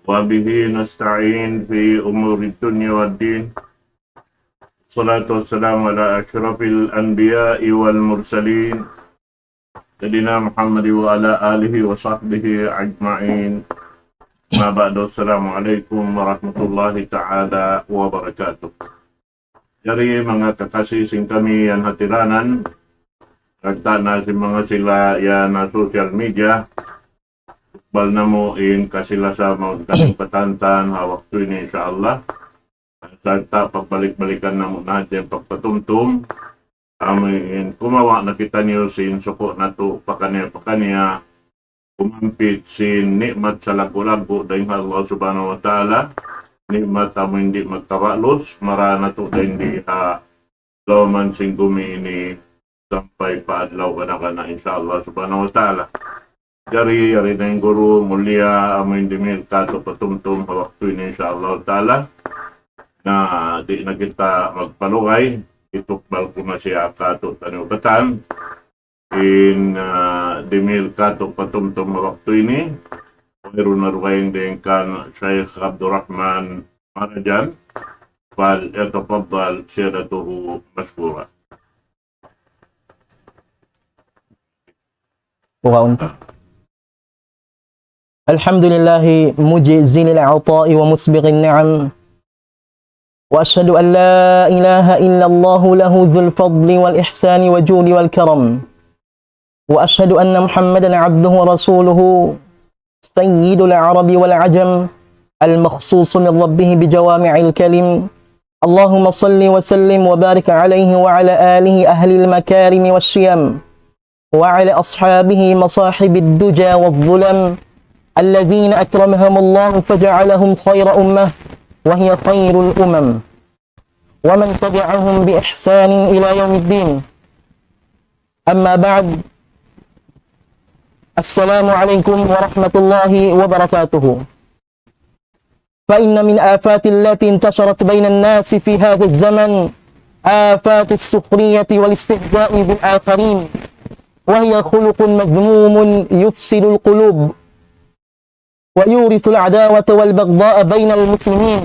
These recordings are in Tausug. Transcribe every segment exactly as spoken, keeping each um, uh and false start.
وبه نستعين في أمور الدنيا والدين. الصلاة والسلام على أشرف الأنبياء والمرسلين، سيدنا محمد وعلى آله وصحبه أجمعين. ما بعد، السلام عليكم ورحمة الله تعالى وبركاته. Jari manga kakasi sin kami yan hatiranan, kagtana sin manga sila yan ha social media, bal namu' in kasi-lasa mawn kami patantan ha waktu ini, insya Allah. Sarta' pagbalik-balikan namu' na hadja in pagpatumtum. Amu in kumawa' na kitaniyu sin suku' natu' pakaniya-pakaniya, kumampit sin ni'mat salaggu'-laggu' dayn ha Allah Subhanahu wa Ta'ala, ni'mat amu in di' magkabalus, mara natu' dayn di ha lawm sin gumi ini sampay pa adlaw kana-kana, insya Allah Subhanahu wa Ta'ala. Jari, yari na in guru, mulia, amu in dimihil katu' patumtum ha waktu ini, insya Allah Ta'ala. Na, di' na kita magpalugay, itukbal ku na siya katu'taniyu katan. In, ah, dimihil katu' patumtum ha waktu ini, wayruun na dugaing dayn kan Shaykh Abdurrahman Marajan, فليتفضل سيادته مشكورا. Pukaun. الحمد لله مجزل العطاء ومسبغ النعم، وأشهد أن لا إله إلا الله له ذو الفضل والإحسان والجود والكرم، وأشهد أن محمدا عبده ورسوله سيد العرب والعجم المخصوص من ربه بجوامع الكلم. اللهم صل وسلم وبارك عليه وعلى آله أهل المكارم والشيم، وعلى أصحابه مصاحب الدجى والظلم، الذين أكرمهم الله فجعلهم خير أمة وهي خير الأمم، ومن تبعهم بإحسان إلى يوم الدين. أما بعد، السلام عليكم ورحمة الله وبركاته. فإن من آفات التي انتشرت بين الناس في هذا الزمن آفات السخرية والاستهزاء بالآخرين، وهي خلق مذموم يفسد القلوب ويورث العداوة والبغضاء بين المسلمين،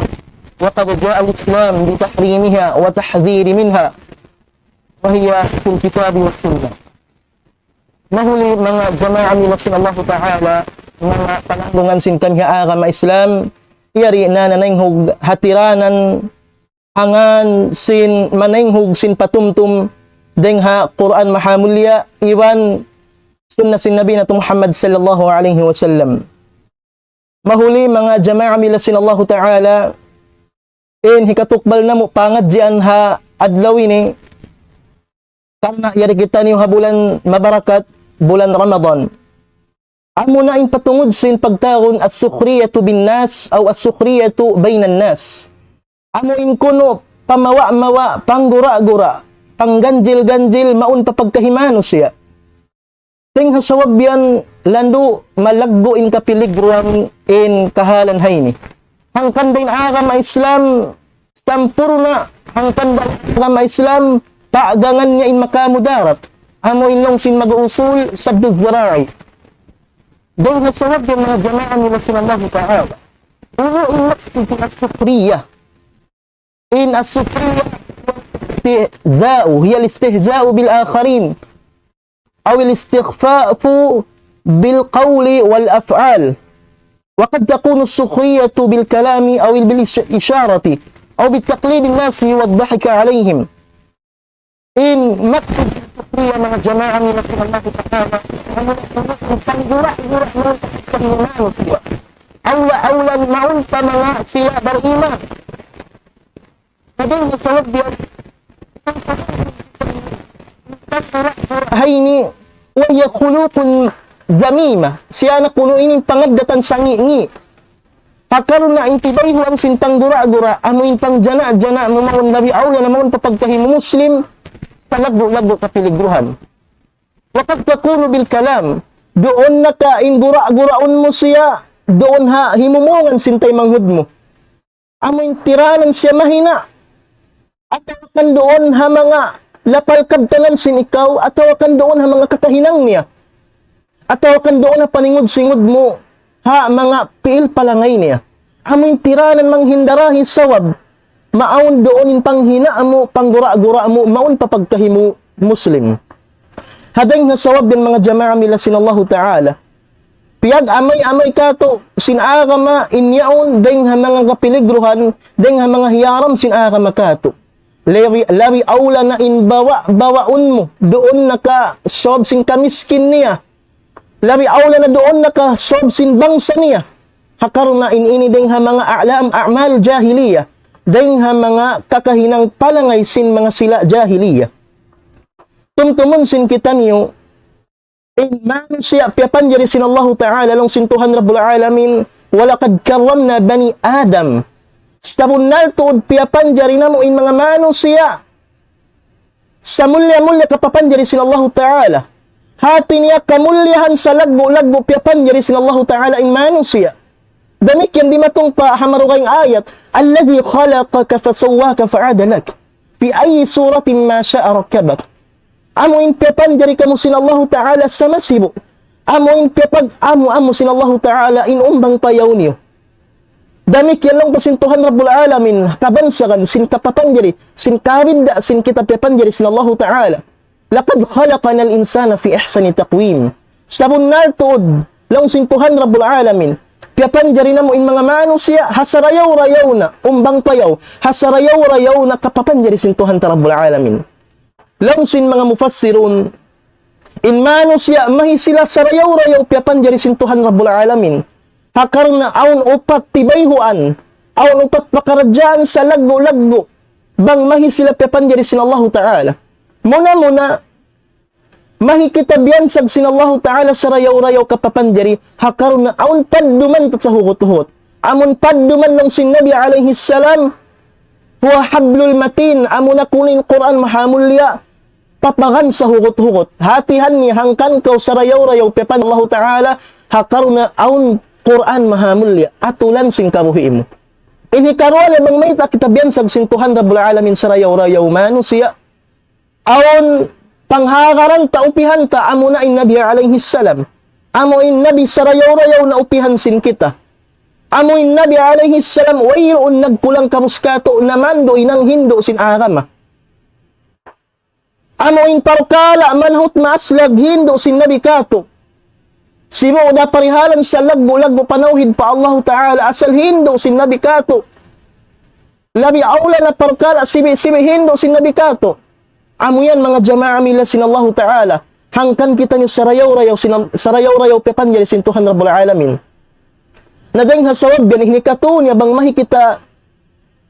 وقد جاء الإسلام بتحريمها وتحذير منها، وهي في الكتاب والسنة. Mahuli manga jamaa mila sin Allahu Ta'ala, manga pananggungan sin kami ha agama Islam, yari na nanaynghug hatiranan, hangkan sin manaynghug sin patumtum dayn ha Qur'an Mahamulya iban sunna sin Nabi natu' Muhammad sallallahu alayhi wasallam. Mahuli manga jamaa mila sin Allahu Ta'ala, in hikatukbal namu' pangadjian ha adlaw ini, karna' yari kitaniyu ha bulan mabarakat, bulan Ramadan. Amuna in patungud sin pagtawagun السخرية بالناس أو السخرية بين الناس. Amu in kunu' pamawa'-mawa', panggura'-gura', pangganjil-ganjil, mawn pa pagkahi manusiya'. Dayn ha sabab yan, landu' malaggu' in kapiligruhan in kahalan ha ini. Hangkan da in agama Islam sampurna', hangkan da in agama Islam paggangan niya in makamudarat. Amu in laung sin mag-uusul, saddu dhara'i. Dayn ha sabab yan, manga jamaa mila sin Allahu Ta'ala. Unu in maksud sin as-sukhriyah? In as-sukhriyah, هي الاستهزاء، هي الاستهزاء بالآخرين، أو الاستخفاف بالقول والأفعال. وقد تكون السخرية بالكلام أو بالإشارة أو بالتقليد الناس والضحك عليهم. In maksud sin sukhriyah, manga jamaa mila sin Allahu Ta'ala, amu in panggura'-gura' mawn pa manga manusiya'. Awla-awla mawn pa manga sila bariman. Dayn ha sabab yan, ha ini, وهي خلق ذميمة. Siya na kunu' ini pangaddatan sangi'-ngi'. Hangkan na in tibayhuan sin panggura'-gura', amu in pangjana'-jana' mu mawn, labi awla na mawn pa pagkahi mu Muslim, salaggu'-laggu' kapiligruhan. وقد تكون بالكلام, duun na ka in gura'-guraun mu siya, duun ha himumungan sin taymanghud mu. Amu in tiranan siya mahina'. Atawa kan duun ha manga lapal kabtangan sin ikaw, atawa kan duun ha manga kakahinang niya. Atawa kan duun ha paningud-singud mu, ha manga pi'il palangay niya. Amu in tiranan manghindarahi sabab, maawn duun in panghina' mu, panggura-gura mu, mawn pa pagkahi mu Muslim. Ha dayng ha sabab yan manga jamaa mila sin Allahu Ta'ala. Piyag-amay-amay katu' sin agama in yaun dayng ha manga kapiligruhan, dayng ha manga hiyaram sin agama katu'. Labi, labi awla na in bawa, bawaun mu, duun na ka sabab sin kamiskin niya. Labi awla na duun na ka sabab sin bangsa niya. Ha karna' in ini dayng ha manga a'lam, a'mal jahiliya. Dayng ha manga kakahinang palangay sin manga sila jahiliya. Tumtumun sin kitaniyu, in manusiya' piyapanjari sin Allahu Ta'ala, laung sin Tuhan Rabbul Alamin, وَلَقَدْ كَرَّمْنَا بَنِي آدَمَ. Sabunnal tuud piyapanjari namu' in manga manusiya' samulliya-mulliya kapapanjari sin Allahu Ta'ala. Hati niya kamulliyahan salaggu'-laggu' piyapanjari sin Allahu Ta'ala in manusiya'. Damikkiyan dimatung pa ha marugaing ayat, الَّذِي خَلَقَكَ فَسَوَّاكَ فَعَدَلَكَ فِي أَيِّ صُورَةٍ مَا شَاءَ رَكَّبَكَ. Amu in piyapanjari kamu sin Allahu Ta'ala samasibu'. Amu in piyapag-amu-amu sin Allahu Ta'ala in umbang payaw niyu. Damikkiyan laung pa sin Tuhan Rabbul Alamin, kabansagan sin kapapanjari, sin kabidda' sin kita piyapanjari sin Allahu Ta'ala. لَقَدْ خَلَقْنَا الْإِنسَانَ فِي أَحْسَنِ تَقْوِيمٍ. Sabunnal tuud, laung sin Tuhan Rabbul Alamin, piyapanjari namu' in manga manusiya', ha sarayaw-rayaw na, umbang payaw, ha sarayaw-rayaw na kapapanjari sin Tuhan ta Rabbul Alamin. Laung sin manga mufassirun, in manusiya' mahi sila sarayaw-rayaw piyapanjari sin Tuhan Rabbul Alamin. Ha karna' awn upat tibayhuan, awn upat pakaradjaan salaggu'-laggu', bang mahi sila piyapanjari sin Allahu Ta'ala. Muna-muna, mahi kita biyansag sin Allahu Ta'ala sarayaw-rayaw kapapanjari, ha karna' awn padduman ta sahugut-hugut. Amun padduman laung sin Nabi alayhi salam, هُوَ الْحَبْلُ الْمَتِينُ, amuna kunu' in Qur'an mahamulliya, papagan sahugut-hugut. Hatihan niya hangkan kaw sarayaw-rayaw piyapanjari Allahu Ta'ala, ha karna' awn Qur'an mahamulliya, atulan sin kabuhi' mu. Ini karuwa niya bang mayta' kita biyansag sin Tuhan Rabbul Alamin sarayaw-rayaw manusiya'. Awn panghagaran ta upihan ta amuna in Nabi alayhi salam. Amu in Nabi sarayaw-rayaw na upihan sin kita. Amu in Nabi alayhi salam wayruun nagkulang kabus katu' namandu' in hindu' sin agama. Amu in parkala' manhut maaslag hindu' sin Nabi katu'. Sibu' da parihalan salaggu'-laggu' panawhid pa Allahu Ta'ala asal hindu' sin Nabi katu'. Labi awla na parkala' sibi'-sibi' hindu' sin Nabi katu'. Amu yan manga jamaa mila sin Allahu Ta'ala. Hangkan kitaniyu sarayaw-rayaw sin Al-, sarayaw-rayaw piyapanjari sin Tuhan Rabbul Alamin. Na dayng ha sabab yan ini katu' niya bang mahi kita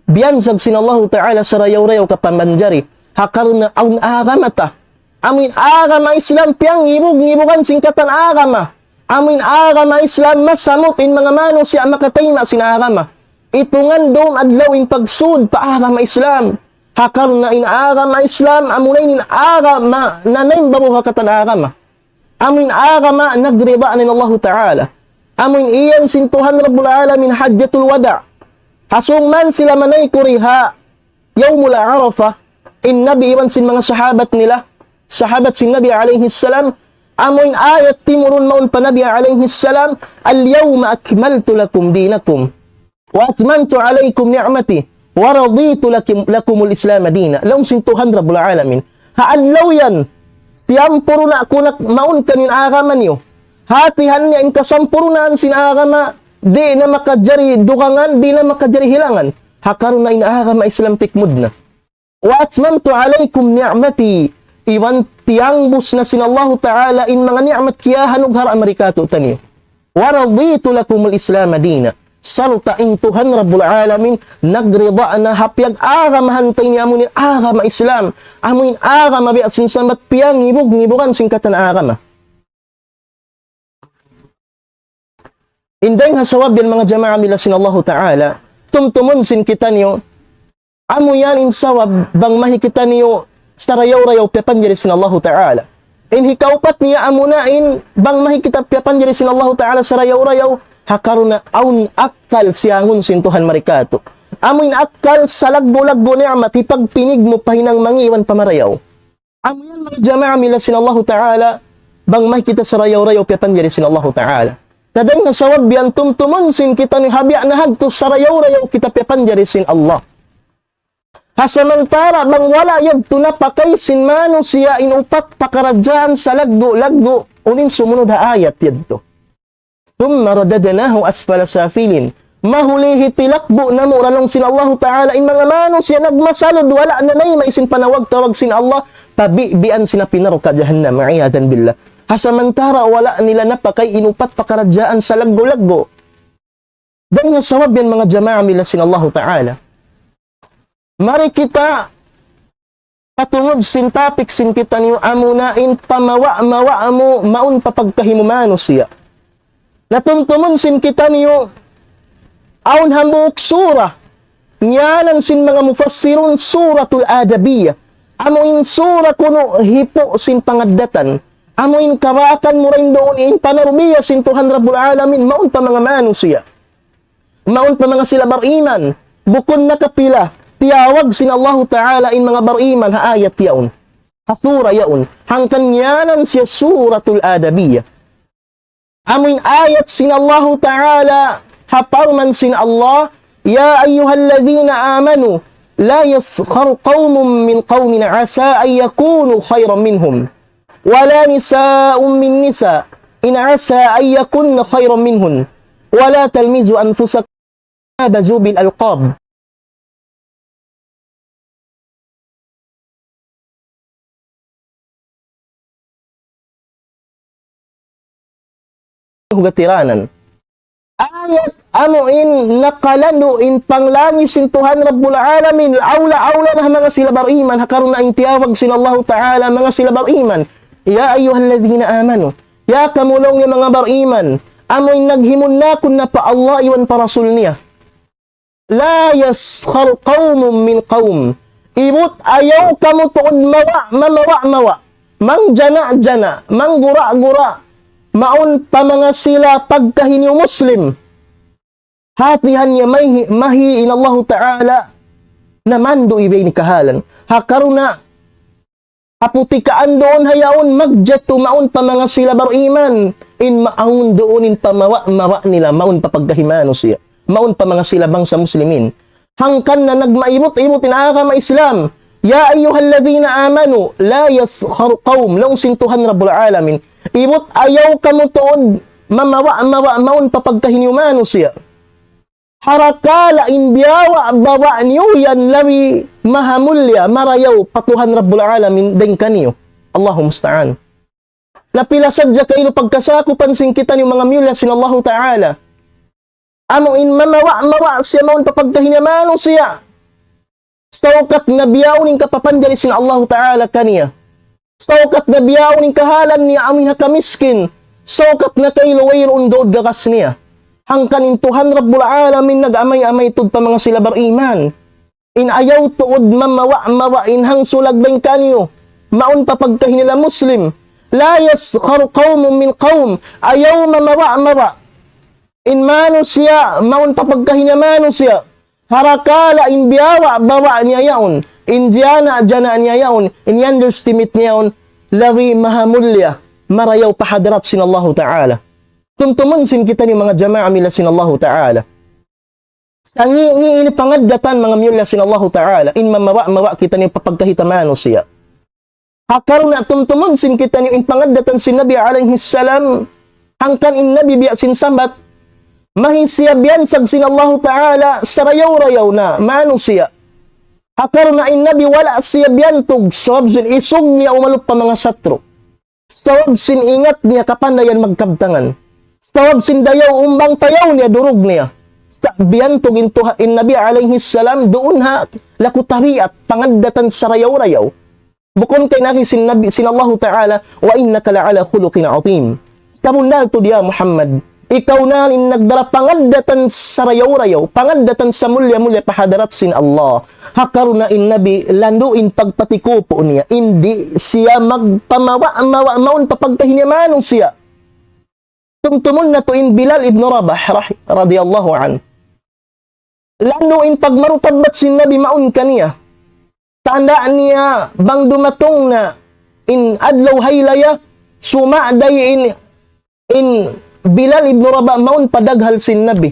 biyansag sin Allahu Ta'ala sarayaw-rayaw kapamanjari. Ha karna' awn agama ta. Amu in agama Islam piyangibug-ngibugan sin katan agama. Amu in agama Islam masamut in manga manusiya' makatayma' sin agama. Itungan dum adlaw in pagsud pa agama Islam. Ha karna' in agama Islam, amu na in agama nanaimbabaw ha katan agama. Amu in agama nagrida na in Allahu Ta'ala. Amu in iyan sin Tuhan Rabbul Alamin Hajjatul Wada'. Hasung man sila manaykud ha Yawmul Arafah, in Nabi iban sin manga sahabat nila, sahabat sin Nabi alayhi salam, amu in ayat timurun mawn pa Nabi alayhi salam, اليوم أكملت لكم دينكم وأتممت عليكم نعمتي ورضيت لكم، لكم الإسلام دينا. Laung sin Tuhan Rabbul Alamin. Ha adlaw yan, siyampurna' ku na mawn kaniyu in agama niyu. Hatihan niya in kasampurnaan sin agama, di' na makajari dugangan, di' na makajari hilangan. Ha karna' in agama Islam tikmud na. وأتممت عليكم نعمتي. Iban tiyangbus na sin Allahu Ta'ala in manga ni'mat kiyahanug ha mari katu'taniyu. ورضيت لكم الإسلام دينا. Sarta' in Tuhan Rabbul Alamin nagrida na ha piyag-agamahan ta ini amu in agama Islam. Amu in agama biya' sin sambat piyangibug-ngibugan sin katan agama. In dayng ha sabab yan manga jamaa mila sin Allahu Ta'ala, tumtumun sin kitaniyu, amu yan in sabab bang mahi kitaniyu sarayaw-rayaw piyapanjari sin Allahu Ta'ala. In hikaupat niya amu na in bang mahi kita piyapanjari sin Allahu Ta'ala sarayaw-rayaw, ha karna' awn akkal siyangun sin Tuhan mari katu'. Amu in akkal salaggu'-laggu' ni'mat hipagpinig mu pa hinang mangi' iban pa marayaw. Amu yan manga jamaa mila sin Allahu Ta'ala, bang mahi kita sarayaw-rayaw piyapanjari sin Allahu Ta'ala. Na dayn ha sabab yan tumtumun sin kitaniyu ha biya' na hadtu sarayaw-rayaw kita piyapanjari sin Allah. Ha samantara' bang wala' yadtu napakay sin manusiya' in upat pakaradjaan salaggu'-laggu', unu in sumunud ha ayat yadtu. ثم رددناه أسفل سافلين. Mahuli hitilakbu' namu' ra laung sin Allahu Ta'ala in manga manusiya' nagmasalud wala' nanayma' sin panawag-tawag sin Allah, pabibian sila pa narka' jahannam, عياذا بالله. Ha samantara' wala' nila napakay in upat pakaradjaan salaggu'-laggu'. Dayn ha sabab yan manga jamaa mila sin Allahu Ta'ala. Mari kita patungud sin topic sin kitaniyu amuna in pamawa'-mawa' mu mawn pa pagkahi mu manusiya'. Na tumtumun sin kitaniyu awn hambuuk sura, ngiyanan sin manga mufassirun Suratul Adabiyah. Amu in sura kunu' hipu' sin pangaddatan. Amu in kabakan mu dayn duun in panarbiya sin Tuhan Rabbul Alamin mawn pa manga manusiya'. Mawn pa manga sila bar-iman. Bukun nakapila, tiyawag sin Allahu Ta'ala in manga bar-iman ha ayat yaun. Ha sura yaun. Hangkan ngiyanan siya Suratul Adabiyah. Amu in ayat sin Allahu Ta'ala, ha parman sin Allah, يا أيها الذين آمنوا لا يسخر قوم من قوم عسى أن يكونوا خيرا منهم ولا نساء من نساء إن عسى أن يكن خيرا منهن ولا تلمزوا أنفسكم ولا تنابزوا بالألقاب. Hugatiran. Ayat amu in nakalandu' in panglangi sin Tuhan Rabbul Alamin, awla-awla na manga sila bar-iman, ha karna' in tiyawag sin Allahu Ta'ala manga sila bar-iman. يا أيها الذين آمنوا. Ya kamu laung niya manga bar-iman, amu in naghimunnakun na pa Allah iban pa Rasul niya. لا يسخر قوم من قوم. Ibut ayaw kamu tuud mawa', mamawa'-mawa'. Mangjana'-jana', manggura'-gura'. Mawn pa manga sila pagkahi niyu Muslim. Hatihan niya mahi, mahi in Allahu Ta'ala namandu' iban in kahalan. Ha karna' ha putikaan duun ha yaun magjatu mawn pa manga sila bar-iman. In mawn duun in pamawa'-mawa' nila, mawn pa pagkahi manusiya'. Mawn pa manga sila bangsa Muslimin. Hangkan na nagmaibut-ibut in agama Islam. يا أيها الذين آمنوا لا يسخر قوم. Laung sin Tuhan Rabbul Alamin. Ibut ayaw kamu tuud mamawa'-mawa' mawn pa pagkahi niyu manusiya'. Harakala in biyawa'-bawa' niyu yan labi mahamulliya, marayaw pa Tuhan Rabbul Alamin dayn kaniyu. Allahu musta'an. Na pila sadja kailu pagkasakupan sin kitaniyu manga miyulliya sin Allahu Ta'ala. Amu in mamawa'-mawa' siya mawn pa pagkahi niya manusiya'. Saukat na biyaun in kapapanjari sin Allahu Ta'ala kaniya. Saukat na biyaun in kahalan niya amu in ha kamiskin. Saukat na kailu wayruun duun gagas niya. Hangkan in Tuhan Rabbul Alamin nag-amay-amay tuud pa manga sila bar-iman. In ayaw tuud mamawa'-mawa' in hangsulag dayn kaniyu. Mawn pa pagkahi nila Muslim. لا يسخر قوم من قوم. Ayaw mamawa'-mawa'. In manusiya', mawn pa pagkahi niya manusiya'. Harakala in biyawa'-bawa' niya yaun, in jiyana'-jana' niya yaun, in underestimate niya yaun, labi mahamulliya, marayaw pa hadarat sin Allahu Ta'ala. Tumtumun sin kitaniyu manga jamaa miyulliya sin Allahu Ta'ala. Sa' ngi', ngi' ini pangaddatan manga miyulliya sin Allahu Ta'ala, in mamawa'-mawa' kitaniyu pa pagkahi ta manusiya'. Ha karna' tumtumun sin kitaniyu in pangaddatan sin Nabi alayhi salam, hangkan in Nabi biya' sin sambat, mahi siya biyansag sin Allahu Ta'ala sarayaw-rayaw na manusiya'. Ha karna' in Nabi wala' siya biyantug, sabab sin isug niya umalup pa manga satru'. Sabab sin ingat niya kapandayan magkabtangan. Sabab sin dayaw umbang tayaw niya, durug niya. Sa' biyantug in Tuha-, in Nabi alayhi salam, duun ha laku tabiat, pangaddatan sarayaw-rayaw. Bukun ka in agi sin Nabi, sin Allahu Ta'ala, وإنك لعلى خلق عظيم. Sabunnal tuud ya Muhammad, ikaw na in nagdara pangaddatan sarayaw-rayaw, pangaddatan samulliya-mulliya pa hadarat sin Allah. Ha karna' in Nabi, landu' in pagpatikupu' niya, di' siya magpamawa'-mawa' mawn pa pagkahi niya manusiya'. Tumtumun natu' in Bilal ibn Rabah rah-, radiyallahu anhu. Landu' in pagmarutabbat sin Nabi mawn kaniya. Tanda' niya bang dumatung na in adlaw haylaya, suma'day in, in Bilal ibn Rabah mawn pa daghal sin Nabi.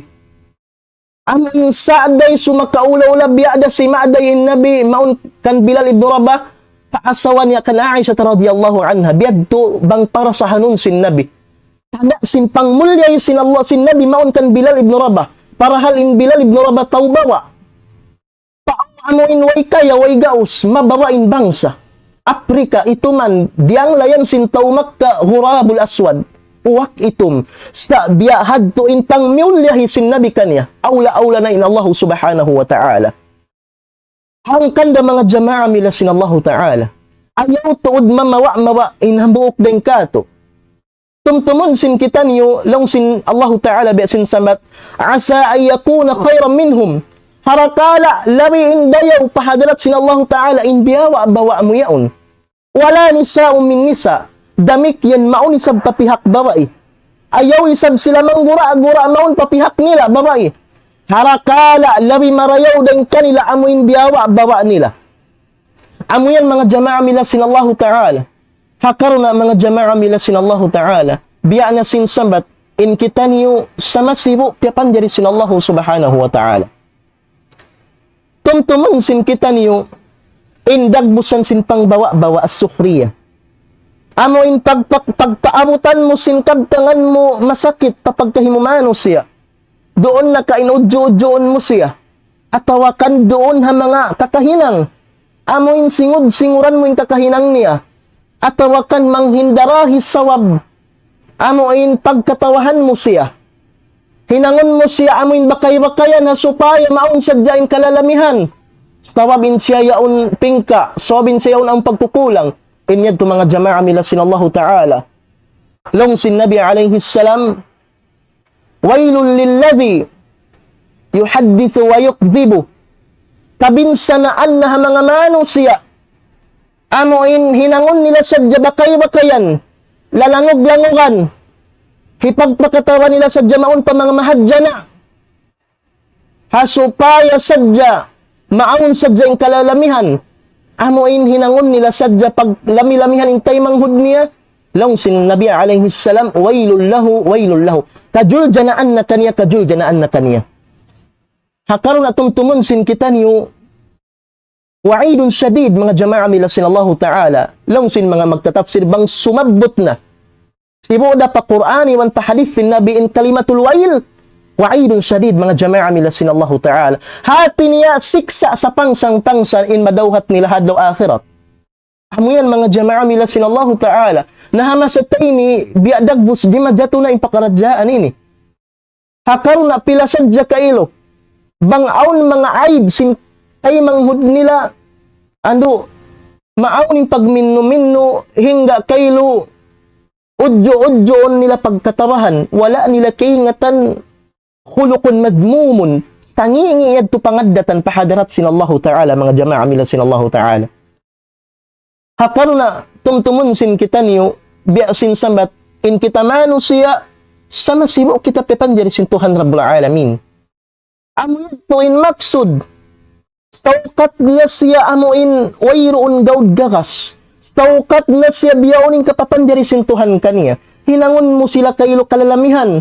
Amu in sa'day sumakaula-ula biya' da sima'day in Nabi mawn kan Bilal ibn Rabah, pa asawa niya kan Aisha radhiyallahu anha, biyadtu bang parasahanun sin Nabi. Tanda' sin pangmulliya sin Allah sin Nabi mawn kan Bilal ibn Rabah. Parahal in Bilal ibn Rabah tau bawa'. Tau amu in way kaya, way gaus, mabawa' in bangsa. Aprika, ituman, diyanglayan sin tau Makkah, Ghurabul Aswad. Uwak itum. Sa' biya' hadtu in pangmulliya sin Nabi kaniya. Awla-awla na in Allah subhanahu wa ta'ala. Hangkan da manga jamaa mila sin Allahu ta'ala. Ayaw tuud mamawa'-mawa' in hambuuk dayn katu'. Tumtumun sin kitaniyu, laung sin Allahu ta'ala biya' sin sambat, عسى أن يكون خيرا منهم. Harakala labi in dayaw pa hadarat sin Allahu ta'ala in biyawa'-bawa' mu yaun. ولا نساء من نساء. Damikkiyan mawn isab pa pihak babai. Ayaw isab sila manggura-gura mawn pa pihak nila babai. Harakala labi marayaw dayn kanila amu in biyawa'-bawa' nila. Amu yan manga jamaa mila sin Allahu ta'ala. Ha karna' manga jamaa mila sin Allahu ta'ala. Biya' na sin sambat in kitaniyu sa masibu' piyapanjari sin Allahu subhanahu wa ta'ala. Tumtumun sin kitaniyu in dagbusan sin pangbawa'-bawa' as-sukhriya. Amu in pag-, pag-, pagpaabutan mu sin kabtangan mu masakit pa pagkahi mu manusiya'. Duun na ka in udju-udjuun mu siya. Atawa kan duun ha manga kakahinang. Amu in singud-singuran mu in kakahinang niya. Atawa kan manghindarahi sawab. Amu in pagkatawahan mu siya. Hinangun mu siya amu in bakay-bakayan ha supaya mawn sadja in kalalamihan. Sawab in siya yaun pingka, sawab in siya yaun ang pagkukulang. In yadtu manga jamaa mila sin Allahu ta'ala. Laung sin Nabi alayhi salam, ويل للذي يحدث ويكذب. Kabinsanaan na ha manga manusiya'. Amu in hinangun nila sadja bakay-bakayan, lalangug-langugan. Hipagpakatawa nila sadja mawn pa manga mahadjana'. Ha supaya sadja, mawn sadja in kalalamihan. Amu in hinangun nila sadja paglami-lamihan in taymanghud niya. Laung sin Nabi alayhi salam, ويل له، ويل له. Kajuljanaan na kaniya, kajuljanaan na kaniya. Ha karna' tumtumun sin kitaniyu, وعيد شديد, manga jamaa mila sin Allahu ta'ala. Laung sin manga magtatafsir bang sumabbut na. Sibu' da pa Qur'an iban pa hadith sin Nabi in kalimatul wayl. وعيد شديد, manga jamaa mila sin Allahu ta'ala. Hati niya siksa' sapangsang-pangsang in madawhat nila ha adlaw akhirat. Amu yan manga jamaa mila sin Allahu ta'ala. Na ha masa tayni biya' dagbus di' majatu na in pakaradjaan ini. Ha karna' pila sadja kailu. Bang awn manga aib sin taymanghud nila. Andu', maawn in pagminnu-minnu, hingga kailu, udju-udjuun nila pagkatawahan. Wala' nila kaingatan خلق مذموم. Tangi' yadtu pangaddatan pa hadarat sin Allahu ta'ala, manga jamaa mila sin Allahu ta'ala. Ha karna' tumtumun sin kitaniyu, biya' sin sambat, in kita manusiya', sa masibu' kita piyapanjari sin Tuhan Rabbul Alamin. Amu yadtu in maksud, saukat na siya amu in wayruun gaud gagas, saukat na siya biyaun in kapapanjari sin Tuhan kaniya. Hinangun mu sila kailu kalalamihan.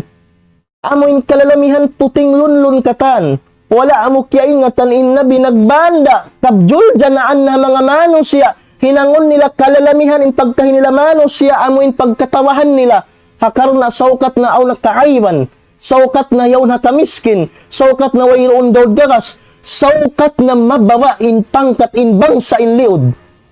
Amu in kalalamihan puting lunlun katan. Wala' amu kiyaingatan in Nabi nagbanda', kabjuljanaan na manga manusiya'. Hinangun nila kalalamihan in pagkahi nila manusiya', amu in pagkatawahan nila. Ha karna' saukat na awn na kaaiban, saukat na yaun ha kamiskin, saukat na wayruun gaud gagas, saukat na mababa' in pangkat in bangsa in liud.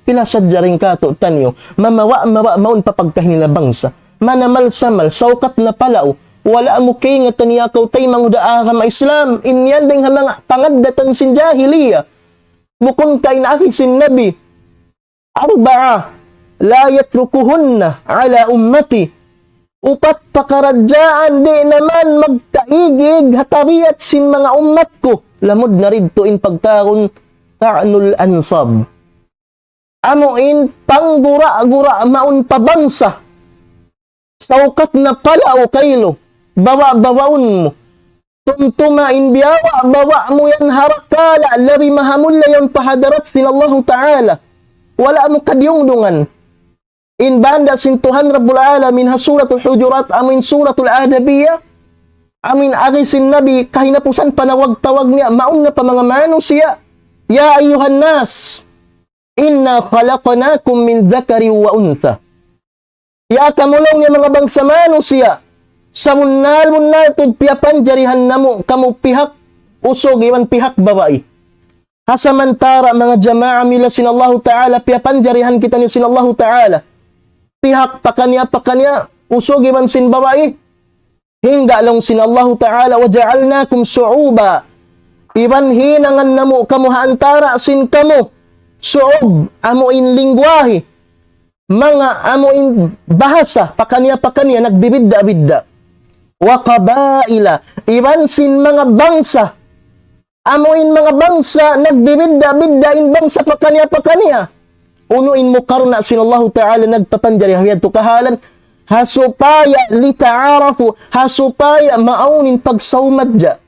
Pila sadja dayn katu'taniyu, mamawa'-mawa' mawn pa pagkahi nila bangsa. Manamal-samal, saukat na palau, wala' mu kaingatan ya kaw taymanghud ha agama Islam, in yan dayn ha manga pangaddatan sin jahiliya. Bukun ka in agi sin Nabi, أربع لا يتركهن على أمتي. Upat pakaradjaan di' na man magkaig-ig ha tabiat sin manga ummat ku. Lamud na didtu in pagtawagun طعن الأنساب. Amu in panggura-gura mawn pa bangsa. Saukat na palau kailu, bawa-bawaun mu. Tumtuma in biyawa'-bawa' mu yan ha rakala', labi mahamulliya yan pa hadarat sin Allahu Ta'ala. Wala' mu kadiyungdungan. in banda' sin Tuhan Rabbul Alamin ha Suratul Hujurat, amu in Suratul Adabiyah, amu in agi sin Nabi, kahinapusan panawag-tawag niya, mauna pa manga manusiya', يا أيها الناس إنا خلقناكم من ذكر وأنثى. Ya kamu laung niya manga bangsa manusiya', sabunnal-bunnal tuud piyapanjarihan namu' kamu pihak usug iban pihak babai. Ha samantara' manga jamaa mila sin Allahu Ta'ala, piyapanjarihan kitaniyu sin Allahu Ta'ala. Pihak pakaniya-pakaniya, usug iban sin babai. Hangkan laung sin Allahu Ta'ala, وجعلناكم شعوبا. Iban hinangan namu' kamu ha antara' sin kamu. Shu'ub, amu in lingwahe. Manga amu in bahasa, pakaniya-pakaniya, nagbibidda'-bidda'. وقبائل, iban sin manga bangsa. Amu in manga bangsa, nagbibidda'-bidda' in bangsa pakaniya-pakaniya. Unu in mukarna' sin Allahu Ta'ala nagpapanjari ha yadtu kahalan, ha supaya لتعارفوا, ha supaya maawn in pagsawmadja.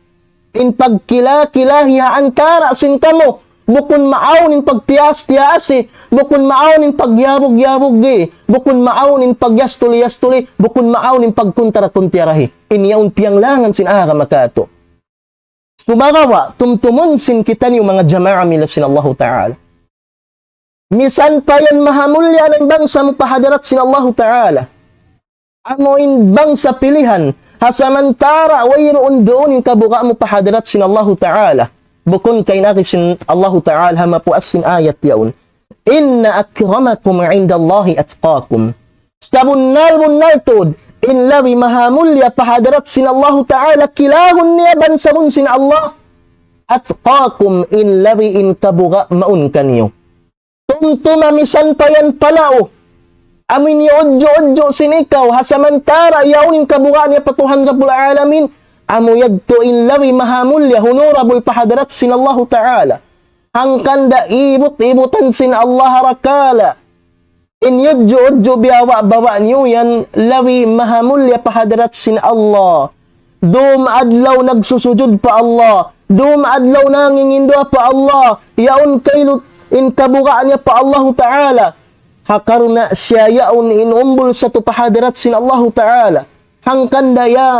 In pagkila-kilahi ha antara' sin kamu, bukun maawn in pagtiyaas-tiyaasi, bukun maawn in pagyabug-yabugi, bukun maawn in pagyastuli-yastuli, bukun maawn in pagkuntara-kuntarahi. In yaun piyanglangan sin agama katu'. Sumagawa', tumtumun sin kitaniyu manga jamaa mila sin Allahu Ta'ala. Misan pa yan mahamulliya na in bangsa mu pa hadarat sin Allahu Ta'ala. Amu in bangsa pilihan, ha samantara' wayruun duun in kabuga' mu pa hadarat sin Allahu Ta'ala. Bukun ka in agi sin Allahu Ta'ala ha mapuas sin ayat yaun. إن أكرمكم عند الله أتقاكم. Sabunnal-bunnal tuud, in labi mahamulliya pa hadarat sin Allahu Ta'ala, kilahun niya bang sabun sin Allah. أتقاكم, in labi in kabuga' mawn kaniyu. Tumtuma misan pa yan palau. Amu in iyudju-udju sin ikaw, ha samantara' yaun in kabuga' niya pa Tuhan Rabbul Alamin, amu yadtu in labi mahamulliya, honorable pa hadarat sin Allahu Ta'ala. Hangkan da ibut-ibutan sin Allah ha rakala'. In iyudju-udju biyawa'-bawa' niyu yan labi mahamulliya pa hadarat sin Allah. Dum adlaw nagsusujud pa Allah. Dum adlaw nanginginduwaa pa Allah. Yaun kailu in kabuga' niya pa Allahu Ta'ala. Ha karna' siya yaun in umbul satu pa hadarat sin Allahu Ta'ala. Hangkan da ya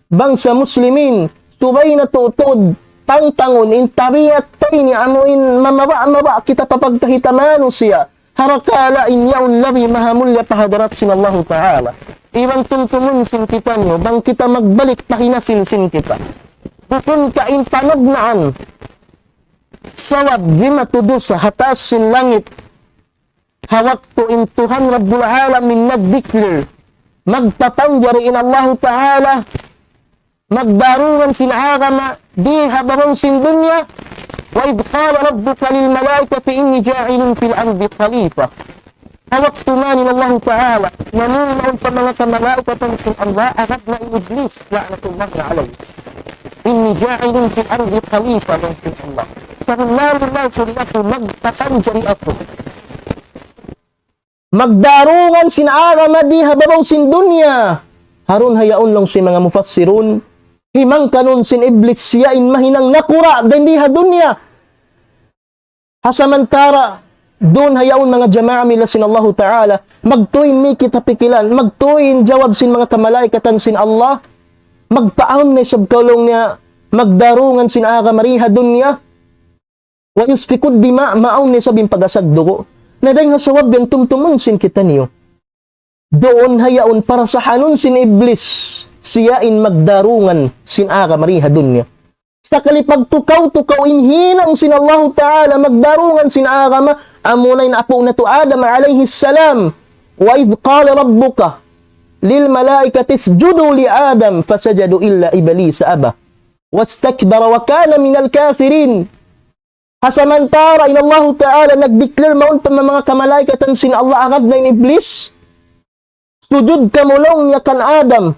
bangsa muslimin, subay natu' tuud tangtangun in tabiat ta ini amu in mamaba'-maba' kita pa pagkahita manusiya'. Ha rakala' in yaun labi mahamulliya pa hadarat sin Allahu Ta'ala. Iban tumtumun sin kitaniyu, bang kita magbalik pa hinasin sin kita. Bukun ka in panagnaan, sabab jimatu dusa ha taas sin langit, ha waktu in Tuhan Rabbul Alamin nag-declare, magpapanjari in Allahu Ta'ala, magdarungan sin agama di ha babaw sin dunya, وإذ قال ربك للملائكة إني جاعل في الأرض خليفة. Ha waktu man in Allahu Ta'ala, namunaun pa manga kamalaikatan sin Allah, agad na in Iblis, لعنة الله عليه. إني جاعل في الأرض خليفة, laung sin Allah. Sabunnal-bunnal sin aku, magpapanjari aku. Magdarungan sin agama di ha babaw sin dunya. Harun hayaun laung sin manga mufassirun, himangkanun sin Iblis siya in mahinang nakura' dayn di ha dunya. Ha samantara', duun hayaun manga jamaa mila sin Allahu Ta'ala, magtuy in mikit ha pikilan, magtuy in jawab sin manga kamalaikatan sin Allah, magpaawn na isab kaw laung niya, magdarungan sin agama di ha dunya, ويسفك الدماء, maawn na isab in pag-asag dugu'. Na dayng ha sabab yan tumtumun sin kitaniyu. Duun hayaun parasahanun sin Iblis, siya in magdarungan sin agama di ha dunya. Sakali pagtukaw-tukaw in hinang sin Allahu Ta'ala, magdarungan sin agama, amuna in apu' natu' Adam alayhi salam. وإذ قال ربك للملائكة اسجدوا لآدم فسجدوا إلا إبليس أبى واستكبر وكان من الكافرين. Ha samantara' in Allahu Ta'ala nag-declare mawn pa manga kamalaikatan sin Allah, agad na in Iblis. Sujud kamu laung niya kan Adam.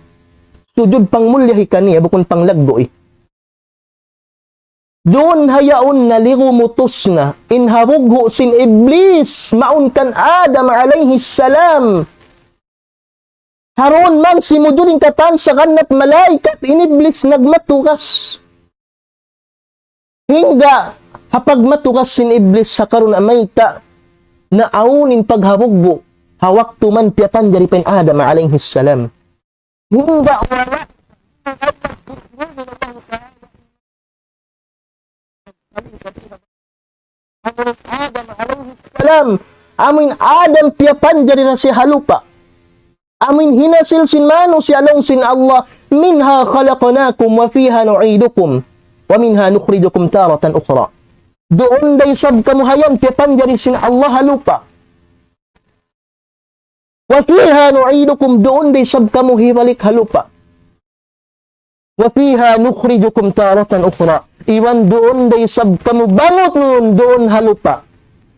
Sujud pangmulliyahi kaniya, bukun panglaggu'i. Duun hayaun nalirumutus na in habughu' sin Iblis mawn kan Adam alayhi salam. Harun man simujud in katan sagannap malaikat, in Iblis nagmatugas. Hangga ha pagmatugas sin Iblis ha karna' mayta' naawn in paghabughu'. Ha waktu man piyapanjari pa in Adam alayhi salam. Hangkan wala' Adam alayhi salam. Amu in Adam piyapanjari da siya ha lupa'. Amu in hinasil sin manusiya' laung sin Allah, منها خلقناكم وفيها نعيدكم ومنها نخرجكم تارة أخرى. Duun da isab kamu ha yan piyapanjari sin Allah ha lupa'. وفيها نعيدكم, duun da isab kamu hibalik ha lupa'. وفيها نخرجكم تارة أخرى. Iban duun da isab kamu bangun duun ha lupa'.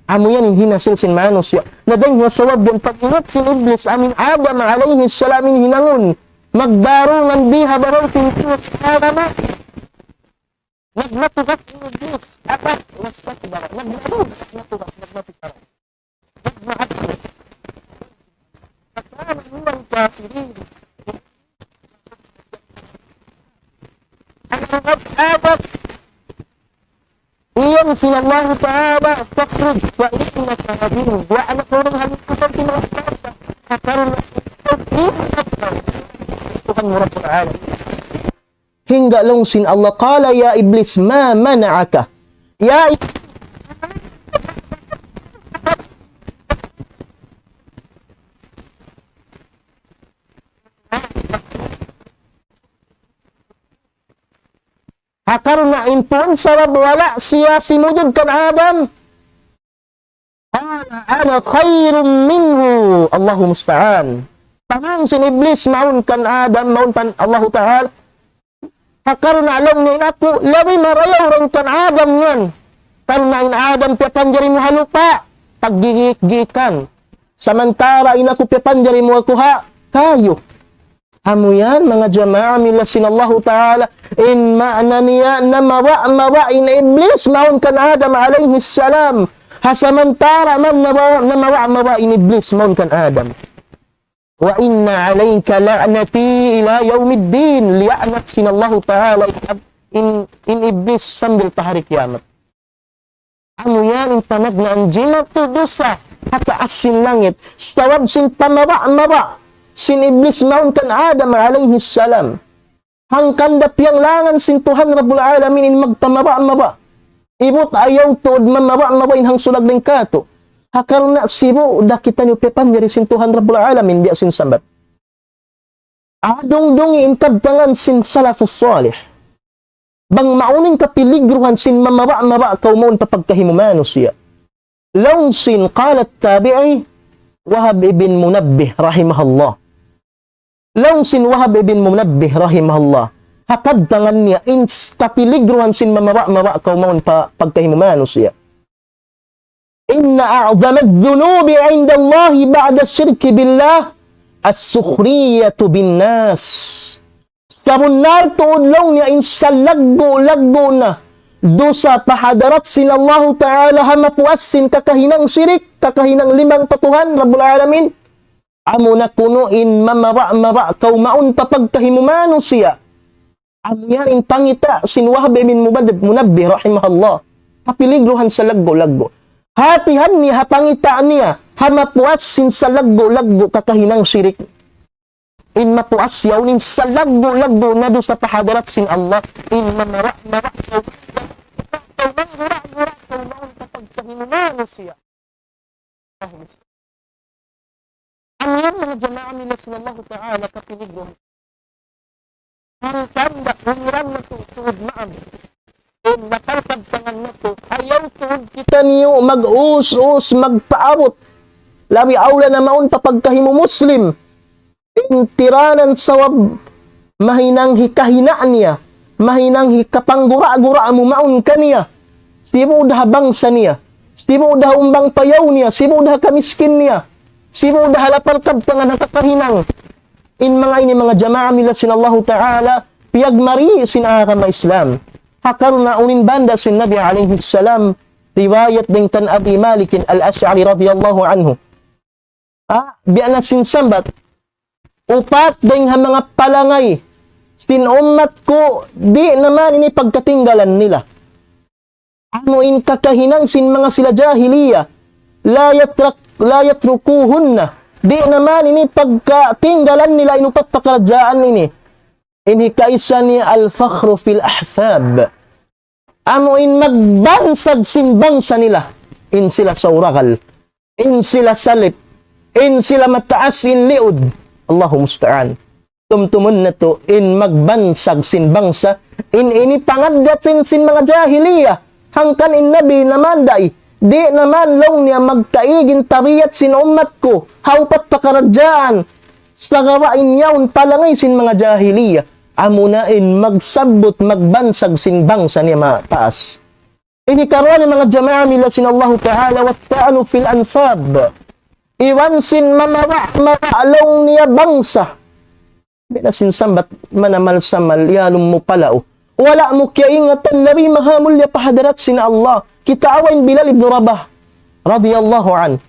Amu yan in hinasil sin manusiya'. Na dayn ha sabab yan pag-ingat sin Iblis amu in Adam alayhi salam in hinangun. Magdarungan di ha baraw sin Tuhan Adam. Nagmatugas in Iblis. Apa? Nagmatugas. Nagmatugas. Nagmatugas. فكان من الكافرين. Ang nag-abot, iyan sin Allah Ta'ala, فاخرج فإنك رجيم. Wa anak orang halikusan sin Allah Ta'ala. Kakarun Tuhan Rabbul Alamin. Hangkan laung sin Allah, قال يا إبليس ما منعك. Ya Iblis, ha karna' in tuud sabab wala' siya simujud kan Adam. قال أنا خير منه. Allahu musta'an. Pamung sin Iblis mawn kan Adam, mawn pa Allahu Ta'ala. Ha karna' laung niya in aku, labi marayaw dayn kan Adam yan. Karna' in Adam piyapanjari mu ha lupa', paggiik-giikan. Samantara' in aku piyapanjari mu aku ha kayu. Amu yan, manga jamaa, miyulliya sin Allahu Ta'ala. In maana niya, namawa'-mawa' in Iblis, mawn kan Adam alayhi salam. Ha samantara' man namawa'-mawa' in Iblis, mawn kan Adam. وإن عليك لعنتي إلى يوم الدين. Liyaanat sin Allahu Ta'ala in, in Iblis sambil pa hari kiyamat. Amu yan in panagnaan jimatu dusa ha taas sin langit. Sabab sin pamawa'-mawa' sin Iblis mawn kan Adam alayhi salam. Hangkan da piyanglangan sin Tuhan Rabbul Alamin in magpamawa'-mawa'. Ibut ayaw tuud mamawa'-mawa' in hangsulag dayn kātu'. Ha karna' sibu' da kitaniyu piyapanjari sin Tuhan Rabbul Alamin biya' sin sambat. Adungdungi in kabtangan sin salafus salih. Bang maunu in kapiligruhan sin mamawa'-mawa' kaw mawn pa pagkahi mu manusiya'. Laung sin قال التابعي Wahab ibn Munabbih rahimahullah. Laung sin Wahab ibn Munabbih rahimahullah. Ha kabtangan niya in s-, kapiligruhan sin mamawa'-mawa' kaw mawn pa pagkahi mu manusiya'. إن أعظم الذنوب عند الله بعد الشرك بالله السخرية بالناس. Sabunnal tuud laung niya in salaggu'-laggu' na dusa pa hadarat sin Allahu Ta'ala ha mapuas sin kakahinang sirik, kakahinang limbang pa Tuhan Rabbul Alamin. Amu na kunu' in mamawa'-mawa' kaw mawn pa pagkahi mu manusiya'. Amu yan in pangita' sin Wahab ibn Mubad-, Munabbih rahimahullah. Kapiligruhan salaggu'-laggu'. Hatihan niya ha pangita' niya, ha mapuas sin salaggu'-laggu' kakahinang sirik. In mapuas yaun in salaggu'-laggu' na dusa pa hadarat sin Allah. In mamawa'-mawa' kaw, kaw manggura-gura kaw mawn pa pagkahi mu manusiya'. Amu yan manga jamaa miyulliya sin Allahu Ta'ala kapiligruhan. Hangkan da umiran natu' tuud maam. In batal kabtangan natu', ayaw tuud kitaniyu mag-us-us, magpaabut. Labi awla na mawn pa pagkahi mu Muslim. In tiranan sabab mahinang hikahina' niya, mahinang hikapanggura-gura mu mawn kaniya. Sibu' da ha bangsa niya, sibu' da ha umbang payaw niya, sibu' da ha kamiskin niya, sibu' da ha lapal kabtangan ha kakahinang. In manga ini manga jamaa miyulliya sin Allahu Ta'ala, piyagmari sin agama Islam. Ha karna' unu in banda sin Nabi alayhi salam, riwayat dayn kan Abi Malik al-Ash'ari radiyallahu anhu. Ah, biya' na sin sambat, upat dayn ha manga palangay sin ummat ku, di' na man ini pagkatinggalan nila. Amu in kakahinang sin manga sila jahiliya, لا يترك-, لا يتركوهن Di' naman ini pagkatinggalan nila in upat pakaradjaan ini. Ini kaisa ni al-fakhru fil ahsab. Amu in magbansag sin bangsa nila. In sila sawragal. In sila salip. In sila mataas in liud. Allahu musta'an. Tumtumun natu' in magbansag sin bangsa. In ini pangaddat sin, sin manga jahiliya. Hangkan in Nabi naman dai. Di' naman laung niya magkaig in tabiat sin ummat ku. Ha upat pakaradjaan. Sagawa' in yaun palangay sin manga jahiliya. Amuna in magsabbut, magbansag sin bangsa niya mataas. Ini karuwa niya manga jamaa mila sin Allahu Ta'ala, wa ta'anu fil ansab. Iban sin mamawa', mawa' laung niya bangsa. Bina sin sambat manamal samal, yalum mu palau. Wala' mu kiyaingatan labi mahamulya pa hadarat sin Allah. Kitaa in Bilal ibn Rabah, radiyallahu anhu.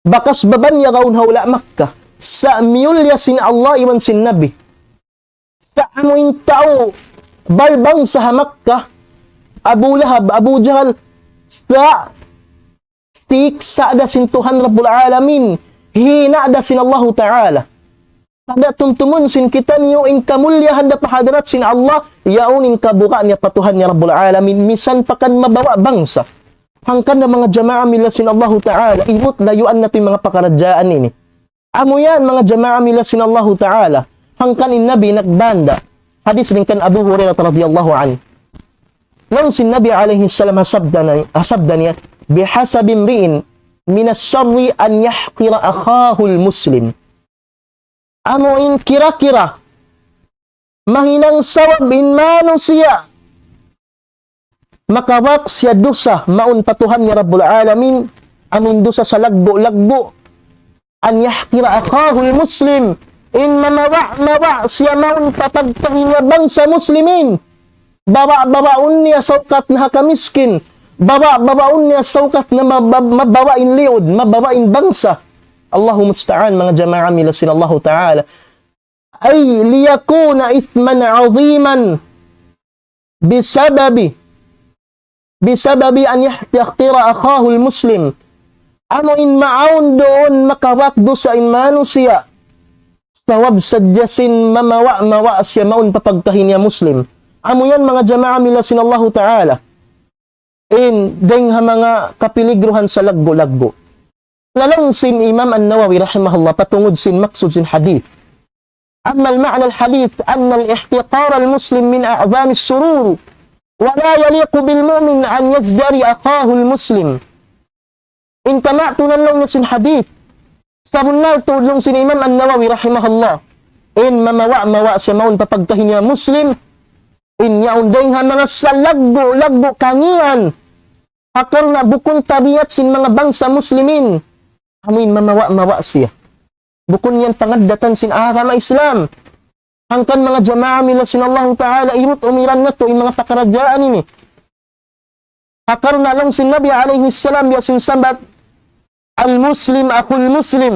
Bakas baba niya gaun ha hula' Makkah. Sa' miyulya sin Allah iban sin Nabi. Sa' amu in tau balbangsa ha Makkah, Abu Lahab, Abu Jahal, sa' siksa' da sin Tuhan Rabbul Alamin, hina' da sin Allahu Ta'ala. Tanda' tumtumun sin kitaniyu in kamulyahan da pa hadarat sin Allah, yaun in kabuga' niya pa Tuhan niya Rabbul Alamin, misan pa kan mabawa' bangsa. Hangkan da manga jamaa mila sin Allahu Ta'ala, imut layuan natu' in manga pakaradjaan ini. Amu yan manga jamaa mila sin Allahu Ta'ala. Hangkan in Nabi nagbanda. Hadis dayn kan Abu Hurairah radiyallahu anhu. Laung sin Nabi alayhi salam ha sabda na, ha sabda niya, بحسب امرئ من الشر أن يحقر أخاه المسلم. Amu in kira-kira mahinang sawab in manusiya' makabak siya dusa mawn pa Tuhan niya Rabbul Alamin, amu in dusa salaggu'-laggu', أن يحقر أخاه المسلم, in mamawa'-mawa' siya mawn pa pagtahi niya bangsa muslimin. Bawa'-bawaun niya saukat na ha kamiskin. Bawa'-bawaun niya saukat na mab-, mab-, mabawa' in liud, mabawa' in bangsa. Allahu musta'an, manga jamaa mila sin Allahu Ta'ala. أي ليكون إثما عظيما بسبب، بسبب أن يحتقر أخاه المسلم. Amu in maawn duun makabak dusa in manusiya'. Sabab sadja sin mamawa'-mawa' siya mawn pa pagtahi niya Muslim. Amu yan manga jamaa mila sin Allahu Ta'ala. In dayng ha manga kapiligruhan salaggu'-laggu'. Laung sin Imam An-Nawawi rahimahullah, patungud sin maksud sin hadith. أما المعنى الحديث أن الاحتقار المسلم من أعظم الشرور، ولا يليق بالمؤمن أن يزدري أخاه المسلم. In kama'tunan laung niya sin hadith, sabunnal tuud laung sin Imam An-Nawawi rahimahullah, in mamawa'-mawa' siya mawn pa pagtahi niya Muslim, in yaun dayng ha manga salaggu'-laggu' kangīan. Ha karna' bukun tabiat sin manga bangsa Muslimin. Amu in mamawa'-mawa' siya. Bukun yan pangaddatan sin agama Islam. Hangkan manga jamaa mila sin Allahu Ta'ala, imut umiran natu' in manga pakaradjaan ini. Ha karna' laung sin Nabi alayhi salam, biya' sin sambat, المسلم أخو المسلم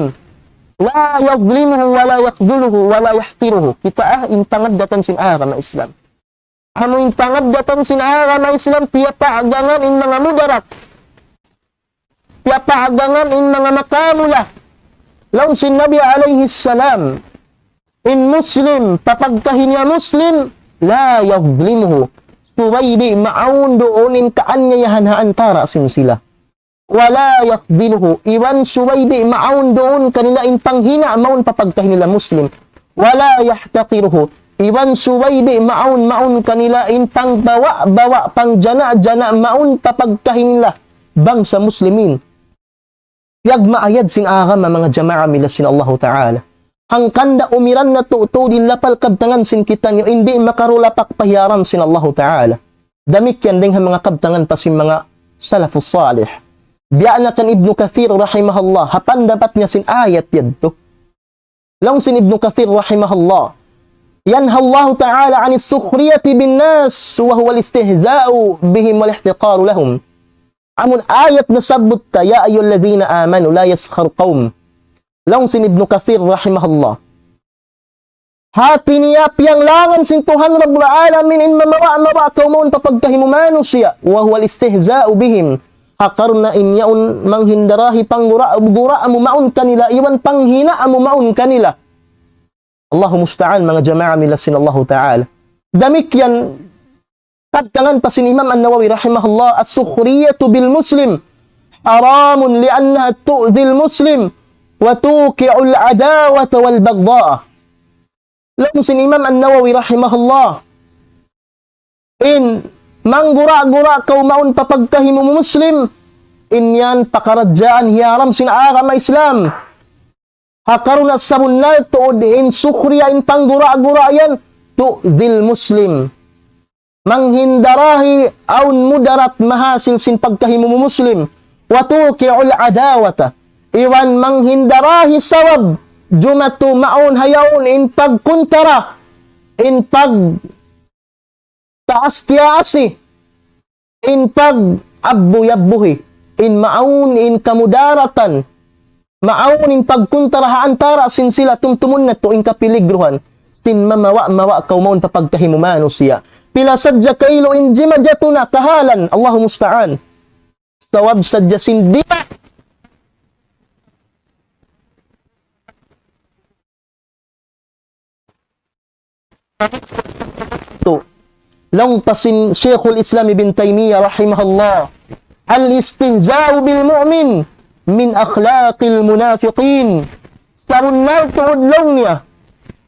لا يظلمه ولا يخذله ولا يحقره. Kitaa in pangaddatan sin agama Islam. Amu in pangaddatan sin agama Islam, piyapaagangan in manga mudarat. Piyapaagangan in manga makamula. Laung sin Nabi alayhi salam, in Muslim, pa pagtahi niya Muslim, لا يظلمه. Subay di' maawn duun in kaanyayahan ha antara' sin sila. ولا يخذله. Iban subay di' maawn duun kanila in panghina' mawn pa pagtahi nila Muslim. ولا يحتقره. Iban subay di' maawn, maawn kanila in pangbawa'-bawa', pangjana'-jana' mawn pa pagtahi nila bangsa Muslimin. Piyagmaayad sin agama manga jamaa mila sin Allahu Ta'ala. Hangkan da umiran natu' tuud in lapal kabtangan sin kitaniyu, in di' makarulapak pa hiyaram sin Allahu Ta'ala. Damikkiyan dayng ha manga kabtangan pa sin manga salafus salih. Biya' na kan Ibnu Kathir rahimahullah, ha pandapat niya sin ayat yadtu. Laung sin Ibnu Kathir rahimahullah, ينهى الله تعالى عن السخرية بالناس وهو الاستهزاء بهم والاحتقار لهم. Amun ayat nasabbut ta, يا أيها الذين آمنوا لا يسخر قوم. Laung sin Ibnu Kathir rahimahullah. Hati niya piyanglangan sin Tuhan Rabbul Alamin in mamawa'-mawa' kaw mawn pa pagtahi mu manusiya'. وهو الاستهزاء بهم. Ha karna' in yaun manghinda dahi panggura-gura mu mawn kanila, iban panghina' mu mawn kanila. Allahu musta'an, manga jamaa mila sin Allahu Ta'ala. Damikkiyan, kabtangan pa sin Imam An-Nawawi rahimahullah, السخرية بالمسلم حرام لأنها تؤذي المسلم وتوقع العداوة والبغضاء. Laung sin Imam An-Nawawi rahimahullah, in manggura-gura kaw mawn pa pagkahi mu Muslim, in yan pakaradjaan hiyaram sin agama Islam. Ha karna' sabunnal tuud in sukhriya, in panggura-gura yan, تؤذي المسلم. Manghinda dahi awn mudarat mahasil sin pagkahi mu Muslim. وتوقع العداوة. Iban manghinda dahi sabab jumatu mawn ha yaun in pagkuntara, in pagtaas-tiyaasi, in pag-abbuy-abbuhi, in mawn in kamudaratan, mawn in pagkuntara ha antara' sin sila. Tumtumun natu' in kapiligruhan sin mamawa'-mawa' kaw mawn pa pagkahi mu manusiya'. Pila sadja kailu in jimajatu na kahalan, Allahu musta'an. Sabab sadja sin dima. Tu. Laung pa sin Shaykhul Islam Ibn Taymiyyah rahimahullah, الاستهزاء بالمؤمن من أخلاق المنافقين. Sabunnal tuud laung niya,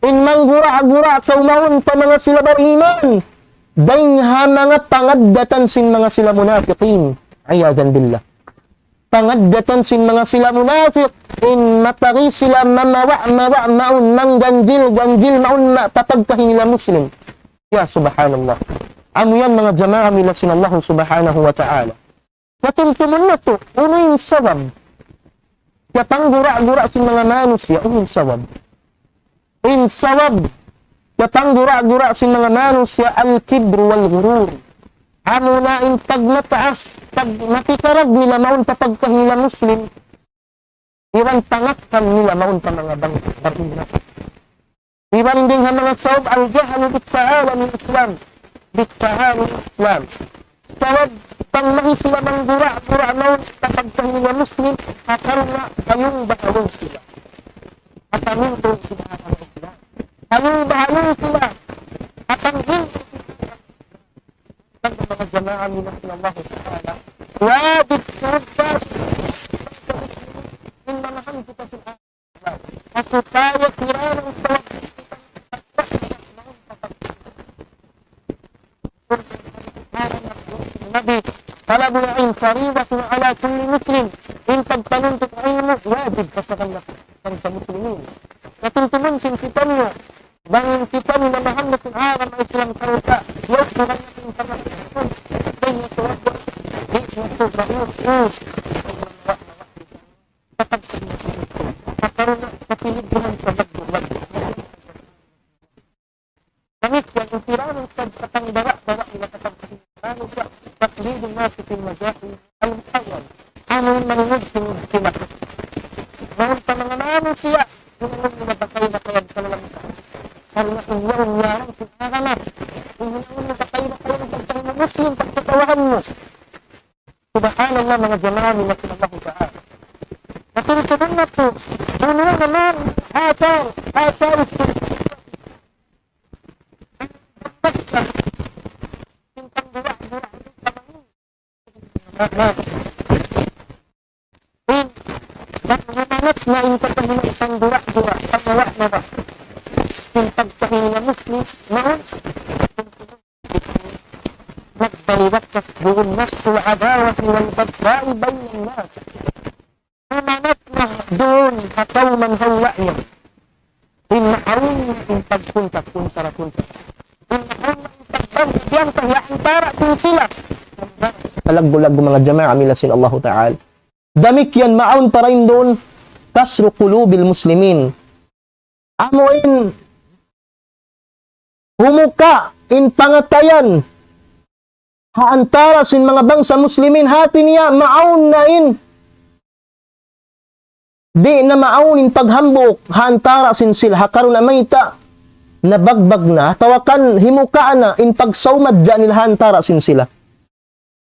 in manggura-gura kaw mawn pa manga sila bariman, dayn ha manga pangaddatan sin manga sila munafiqin. عياذا بالله. Pangaddatan sin manga sila munafiq, in matari sila mamawa'-mawa' mawn, mangganjil-ganjil mawn ma-, pa pagkahi nila Muslim. Ya subhanallah. Amu yan manga jamaa mila sin Allah subhanahu wa ta'ala. Tumtumun natu', unu in sabab? Kapanggura-gura sin manga manusiya', unu in sabab? In sabab kapanggura-gura sin manga manusiya' الكبر والغرور. Amuna in pagmataas, pagmatikarag nila mawn pa pagkahi nila Muslim, iban pangakkal nila mawn pa manga bang-, bariman. Iban dayn ha manga sabab الجهل بالتعاليم الإسلام, بالتعاليم الإسلام. Sabab pangmahi sila manggura-gura mawn pa pagkahi nila Muslim, ha karna' kayung bahalun sila. Atawa mintu sila ha Islam. Kayung bahalun sila. Atawa mintu sila. Manga jamaa mila sin Allah Ta'ala. Wajib tuud in mamahamsi ka sin supaya sila nang tawag Nabi, طلب العلم فريضة على كل مسلم. In pagpanuntut ilmu' wajib pa sakalak bangsa Muslimin. Katumtumun sin kitaniyu, bang kitaniyu mamahamsi sin agama Islam kaw ta, yaw, bukan natin pamahamsi. Kaya ito, di' na ito, di' na ito. Kapag sa mga sila, sa karuna, sa piligruhan sa magbuwag. Ngunit yan, ang tiranan sa katang bara-bara nila kapag sa mga siya, تقليد الناس في المجاهل المحرم. Amu in manunod sin sila. Mahal pa manga manusiya', hinangun nila pa kayo na kaya sa lalang. Karna' in yaun yaran sin agama. In hinangun nila pa kayo na kaya sa Muslim, pagkatawahan mo. Subhanallah, manga jamaa nila sin Allahu Ta'ala. Natin sa mga po, unu naman, asal, asal, in, nagmamanat na in pagkahinang isang dura-dura, pagkawa na ba? In pagkahinang Muslim, naon? Nagbaliwat na duun nas العداوة والبغضاء بين الناس. Mamanat na duun ha kawman hawla yan. In maawn in pagkunta-kunta-kunta. In maawn in pagbandiyan pa ha antara' sin sila. Palaggu-laggu manga jamaa mila sin Allahu Ta'ala. Damikkiyan maawn pa dayn duun كسر قلوب المسلمين. Amu in humuka' in pangatayan ha antara' sin manga bangsa Muslimin, hati niya maawn na in di' na maawn in paghambuuk ha antara' sin sila, ha karna' mayta', nabagbag na, atawa kan himuka' na in pagsawmadja nila ha antara' sin sila.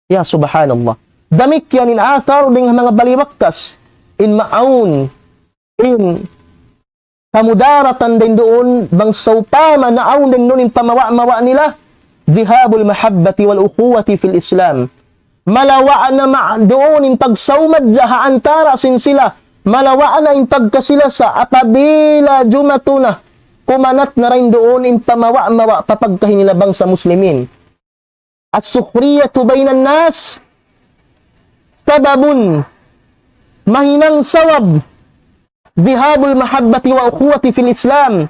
Ya subhanallah. Damikkiyan in athar dayn ha manga baliwakkas, in maawn, in kamudaratan dayn duun, bang sawpama naawn dayn duun in pamawa'-mawa' nila, ذهاب المحبة والأخوة في الإسلام. Malawa' na ma-, duun in pagsawmadja ha antara' sin sila, malawa' na in pagkasi-lasa, apabila jumatu na, kumanat na dayn duun in pamawa'-mawa' pa pagkahi nila bangsa Muslimin. السخرية بين الناس سبب, mahinang sabab, ذهاب المحبة والأخوة في الإسلام,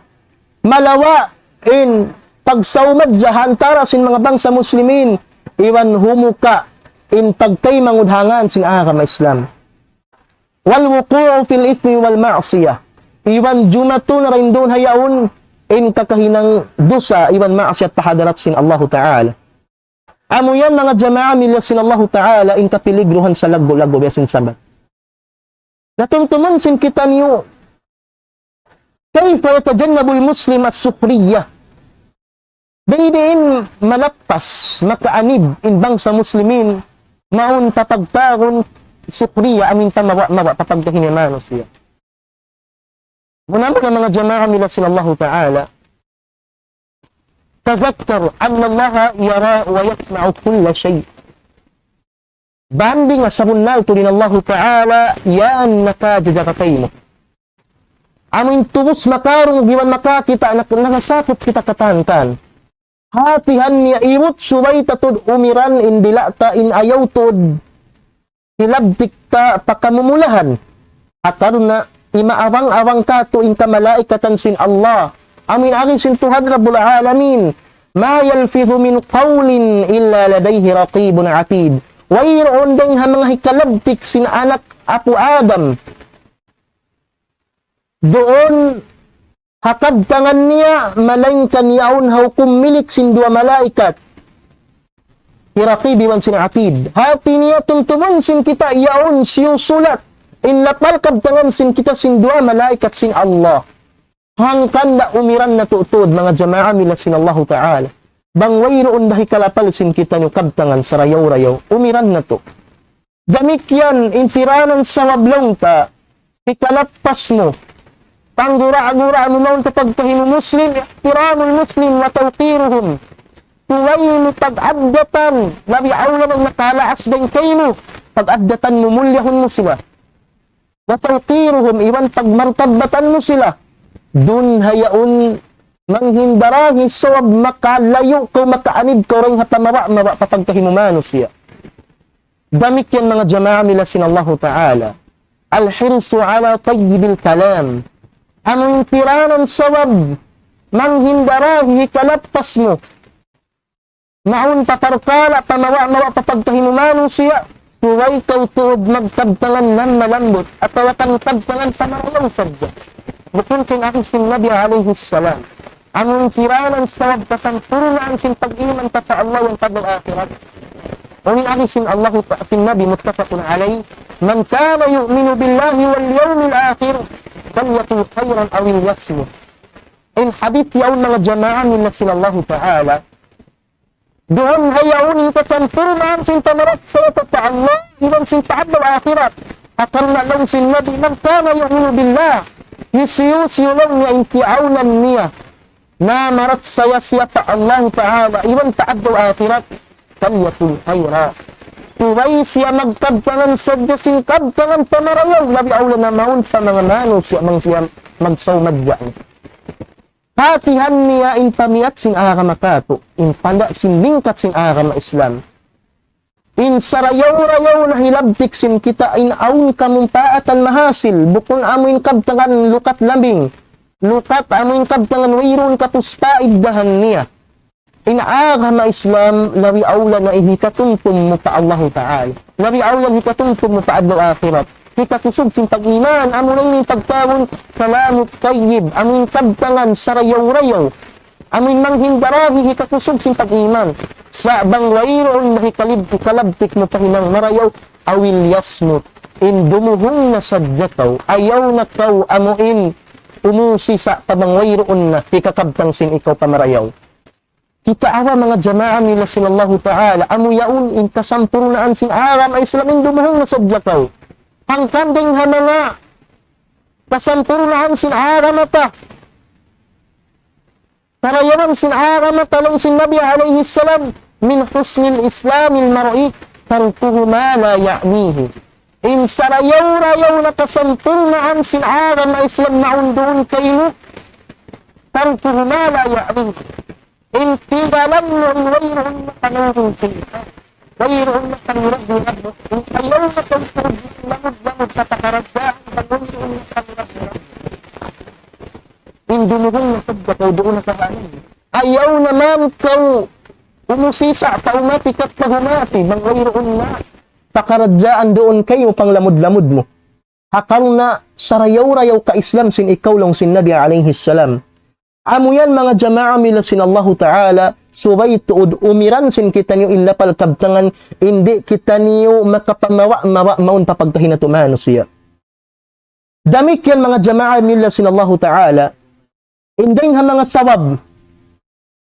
malawa' in pagsawmadja ha antara' sin manga bangsa Muslimin, iban humuka' in pagtaymanghud ha ngan sin agama Islam. والوقوع في الإثم والمعصية. Iban jumatu na dayn duun ha yaun in kakahinang dusa iban maksiyat pa hadarat sin Allahu Ta'ala. Amu yan manga jamaa mila sin Allahu Ta'ala in kapiligruhan salaggu'-laggu' biya' sin sabat. Na tumtumun sin kitaniyu, كيف يتجنب المسلم السخرية؟ Bang diin malappas, makaanib, in bangsa Muslimin, mawn pa pagtawagun sukhriya, amu in pamawa'-mawa' pa pagkahi niya manusiya'. Muna-muna manga jamaa mila sin Allahu Ta'ala, تذكر أن الله يرى ويسمع كل شيء. Bang di' nga sabunnal tuud in Allahu Ta'ala, yan nakajaga kaymu. Amu in tubus makarungug iban makakita', nak-, nakasakup kita katan-katan. Hatihan niya iwut subay ta tuud umiran in dila' ta in ayaw tuud hilabtik ta pa kamumulahan. Akarna' imaawang-awang katu' in kamalaikatan sin Allah. Amu in agi sin Tuhan Rabbul Alamin. ما يلفظ من قول إلا لديه رقيب عتيد. Wayruun dayng ha manga hikalabtik sin anak apu' Adam. Duun ha kabtangan niya, malaingkan yaun ha hukum milik sin duwa malaikat. Hi Raqib iban sin Atid. Hati niya tumtumun sin kita yaun siyusulat. In lapal kabtangan sin kita sin duwa malaikat sin Allah. Hangkan da umiran natu' tuud manga jamaa mila sin Allahu Ta'ala. Bang wayruun da hikalapal sin kitaniyu kabtangan sarayaw-rayaw, umiran natu'. Damikkiyan in tiranan sabab laung ta, hikalappas mu. Panggura-gura mu mawn ta pagkahi mu Muslim, احترام المسلم وتوقيره. Subay mu pag-addatan, labi awla na in nakalaas dayn kaymu, pag-addatan mu, mulyahun mu sila. وتوقيرهم, iban pagmartabatan mu sila. Duun ha yaun manghindarahi sabab makalayu' kaw, makaanib kaw dayn ha pamawa'-mawa' pa pagkahi mu manusiya'. Damikkiyan manga jamaa mila sin Allahu Ta'ala. الحرص على طيب الكلام. Amu in tiranan sabab manghindarahi hikalappas mu. Mawn pa parkala' pamawa'-mawa' pa pagkahi mu manusiya', subay kaw tuud magkabtangan nan malambut, atawa kan kabtangan pamarayaw sadja. Bukun sin agi sin Nabi alayhi salam. Amu in tiranan sabab kasampurnaan sin pag-iman ta pa Allah iban pa adlaw akhirat. Unu in agi sin Allah ta-, sin Nabi متفق عليه, من كان يؤمن بالله واليوم الآخر فليقل خيرا أو ليصمت. In hadith yaun manga jamaa mila sin Allahu Ta'ala, duun ha yaun in kasampurnaan sin pamarachaya ta pa Allah, iban sin pa adlaw akhirat. Hangkan laung sin Nabi, من كان يؤمن بالله, hisiyu-siyu laung niya in tiyaunan niya, namarachaya siya pa Allahu Ta'ala, iban pa adlaw akhirat, فليقل خيرا. Subay siya magkabtangan sadja sin kabtangan pamarayaw, labi awla na mawn pa manga manusiya' bang siya magsawmadja. Hatihan niya in pamiyat sin agama katu', in panda' sin lingkat sin agama Islam. In sarayaw-rayaw na hilabtik sin kita in awn kamumpaatan mahasil, bukun amu in kabtangan lukat lambing, lukat amu in kabtangan wayruun kapuspaiddahan niya. In agama Islam, labi awla na in hikatumtum mu pa Allahu Ta'ala. Labi awla in hikatumtum mu pa adlaw akhirat. Hikakusug sin pag-iman, amu na in pagtawagun kalamu tayyib, amu in kabtangan sarayaw-rayaw. Amu in manghindarahi hikakusug sin pag-iman. Sa' bang wayruun na hikalib-, hikalabtik mu pa hinang marayaw, أو ليصمت. In dumuhung na sadja kaw, ayaw na kaw amu in umusi sa' pa bang wayruun na hikakabtang sin ikaw pamarayaw. Kita' awa manga jamaa mila sin Allahu Ta'ala, amu yaun in kasampurnaan sin agama Islam in dumuhung na sadja kaw. Hangkan dayng ha manga kasampurnaan sin agama ta. Karayawan sin agama ta laung sin Nabi alayhi salam, من حسن إسلام المرء تركه ما لا يعنيه. In sarayaw-rayaw na kasampurnaan sin agama Islam mawn duun kaymu, تركه ما لا يعنيه. In tigalan mu in wayruun na kanurung kaymu. Wayruun na kanurung kaymu. In ayaw na kaymu lamud-lamud sa pakaradjaan, wayruun na kanurung kaymu. In dumuhung na sadja kaw duun na kahalan. Ayaw na man kaw umusisa pa umati kat pa humati, bang wayruun na pakaradjaan duun kaymu panglamud-lamud mu. Ha karna' sarayaw-rayaw ka Islam sin ikaw laung sin Nabi alayhi salam. Amu yan manga jamaa mila sin Allahu Ta'ala, subay tuud umiran sin kitaniyu in lapal kabtangan, in di' kitaniyu makapamawa'-mawa' mawn pa pagkahi natu' manusiya'. Damikkiyan manga jamaa mila sin Allahu Ta'ala, in dayng ha manga sabab,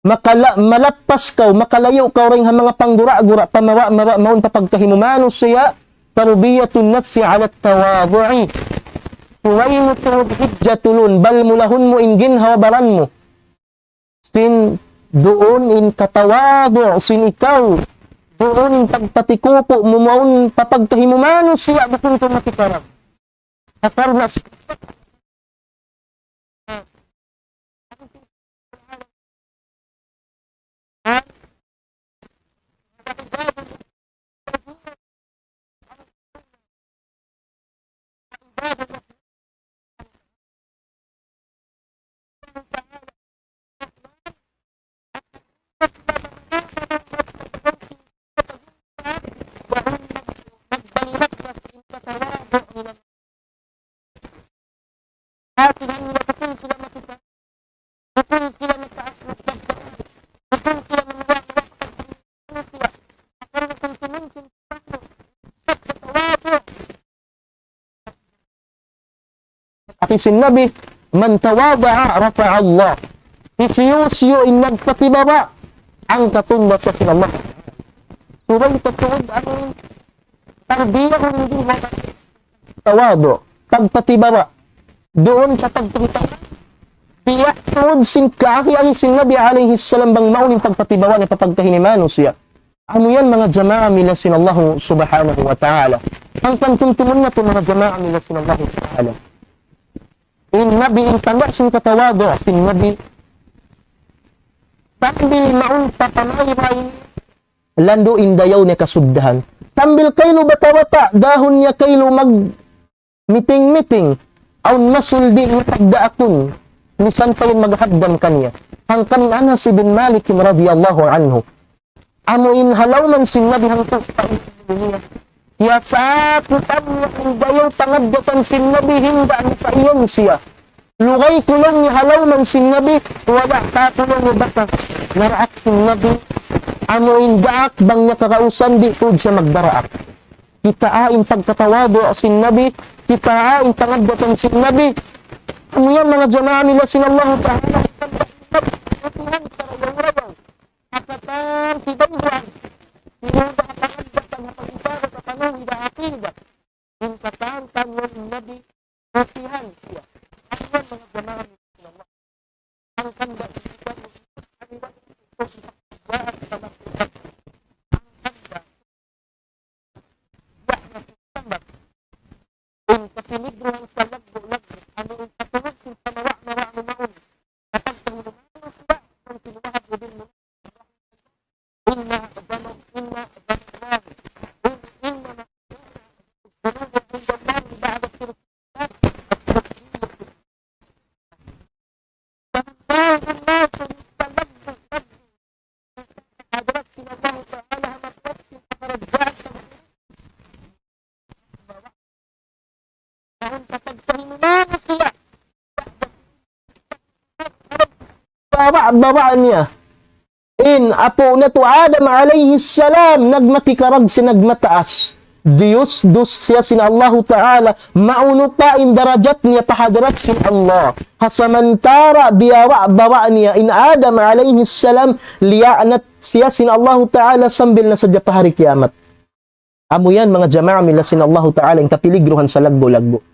makala-, malappas kaw, makalayu' kaw dayng ha manga panggura-gura, pamawa'-mawa' mawn pa pagkahi mu manusiya', تربية النفس على التواضع. Subay mu tuud hijjatulun, balmulahun mu in ginhawa-baran mu. Sin duun in katawadu' sin ikaw, duun in pagpatikupu' mu mawn pa pagkahi mu manusiya' bukun kaw matikarag. Karna' Agi sin Nabi, من تواضع رفعه الله. Hisiyu-siyu in nagpatibaba, angkatun da siya sin Allah. Subay ta tuud in tarbiyahun in tawadu', pagpatibaba. Duun sa pagpatibaba. Biya' tuud sin kaagi-agi sin Nabi alayhi salam bang mawn in pagpatibaba niya pa pagkahi manusiya'. Amu yan manga jamaa mila sin Allahu subhanahu wa ta'ala. Hangkan tumtumun natu' manga jamaa mila sin Allahu ta'ala. In Nabi in tanda' sin katawadu' sin Nabi. Sambil mawn pa pamaybay, landu' in dayaw niya kasuddahan. Sambil kaylu bata'-bata', dahun niya kaylu mag miting-miting, awn masul di' niya pagdaakun, misan pa in maghaddam kaniya. Hangkan Anas ibn Malik radiyallahu anhu. Amu in ha lawm sin Nabi hangpu' pa in dunya. Kiyasakupan niya in dayaw pangaddatan sin Nabi hinda' niya pa iyan siya. Lugay ku laung niya ha lawm sin Nabi, wala' kaku' laung niya bakas naraak sin Nabi. Amu in daak bang niya kakausan di' tuud siya magdaraak. Kitaa in pagkatawadu' sin Nabi, kitaa in pangaddatan sin Nabi. Amu yan manga jamaa mila sin Allahu Ta'ala. Katan tibay yan. Tinuda ha pangaddatan ha pag-ibadat ha panuhi da aqidah. In katan tanyun Nabi, utihan siya. Amu yan manga jamaa mila sin Allah. Ang kanda in kapiligruhan sa laggu'-laggu', amu in patungud sin pamawa'-mawa' mu mawn. Kapag pangulumahan siya, kung sinuwahag mo din mo, إن أعظم، إن أعظم الله، إن، إنما الذنوب عند الله بعد الشرك. Baba'-baba' niya. In apu' natu' Adam alayhi salam, nagmatikarag sin nagmataas. diyusdus siya sin Allahu Ta'ala, maunu pa in darajat niya pa hadarat sin Allah. Ha samantara' biyawa'-bawa' niya in Adam alayhi salam, liyaanat siya sin Allahu Ta'ala sambil na sadja pa hari kiyamat. Amu yan, manga jamaa mila sin Allahu Ta'ala, in kapiligruhan salaggu'-laggu'.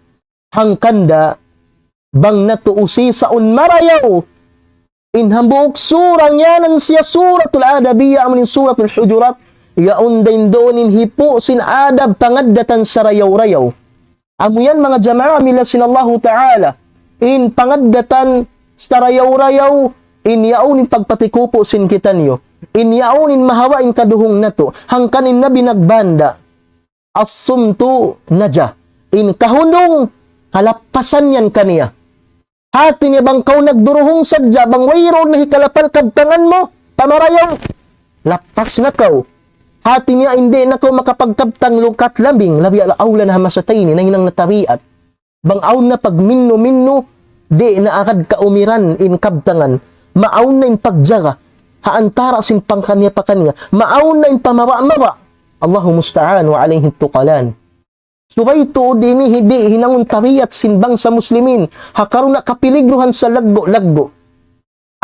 Hangkan da, bang natu' usisa un marayaw, in hambuuk sura ngiyanan siya Suratul Adabiyah, amu in Suratul Hujurat, yaun da in duun in hipu' sin adab pangaddatan sarayaw-rayaw. Amu yan, manga jamaa mila sin Allahu Ta'ala, in pangaddatan sarayaw-rayaw, in yaun in pagpatikupu' sin kitaniyu, in yaun in mahawa' in kaduhung natu', hangkan in Nabi nagbanda, "As-sumtu najah." In kahundung, kalappasan yan kaniya. Hati niya bang kaw nagduruhung sadja, bang wayruun na hikalapal kabtangan mu, pa marayaw, lappas na kaw. Hati niya in di' na kaw makapagkabtang lukat lambing, labi ala awla na ha masa tayni, nahinang na tabiat. Bang awn na pagminnu-minnu, di' na agad kaumiran in kabtangan. Maawn na in pagjaga, ha antara' sin pangkaniya-pakaniya. Maawn na in pamaba-maba. Allahu musta'an wa alayhi tukalan. Subay tuud ini di' hinangun tabiat sin bangsa muslimin. Ha karna' kapiligruhan salaggu'-laggu'.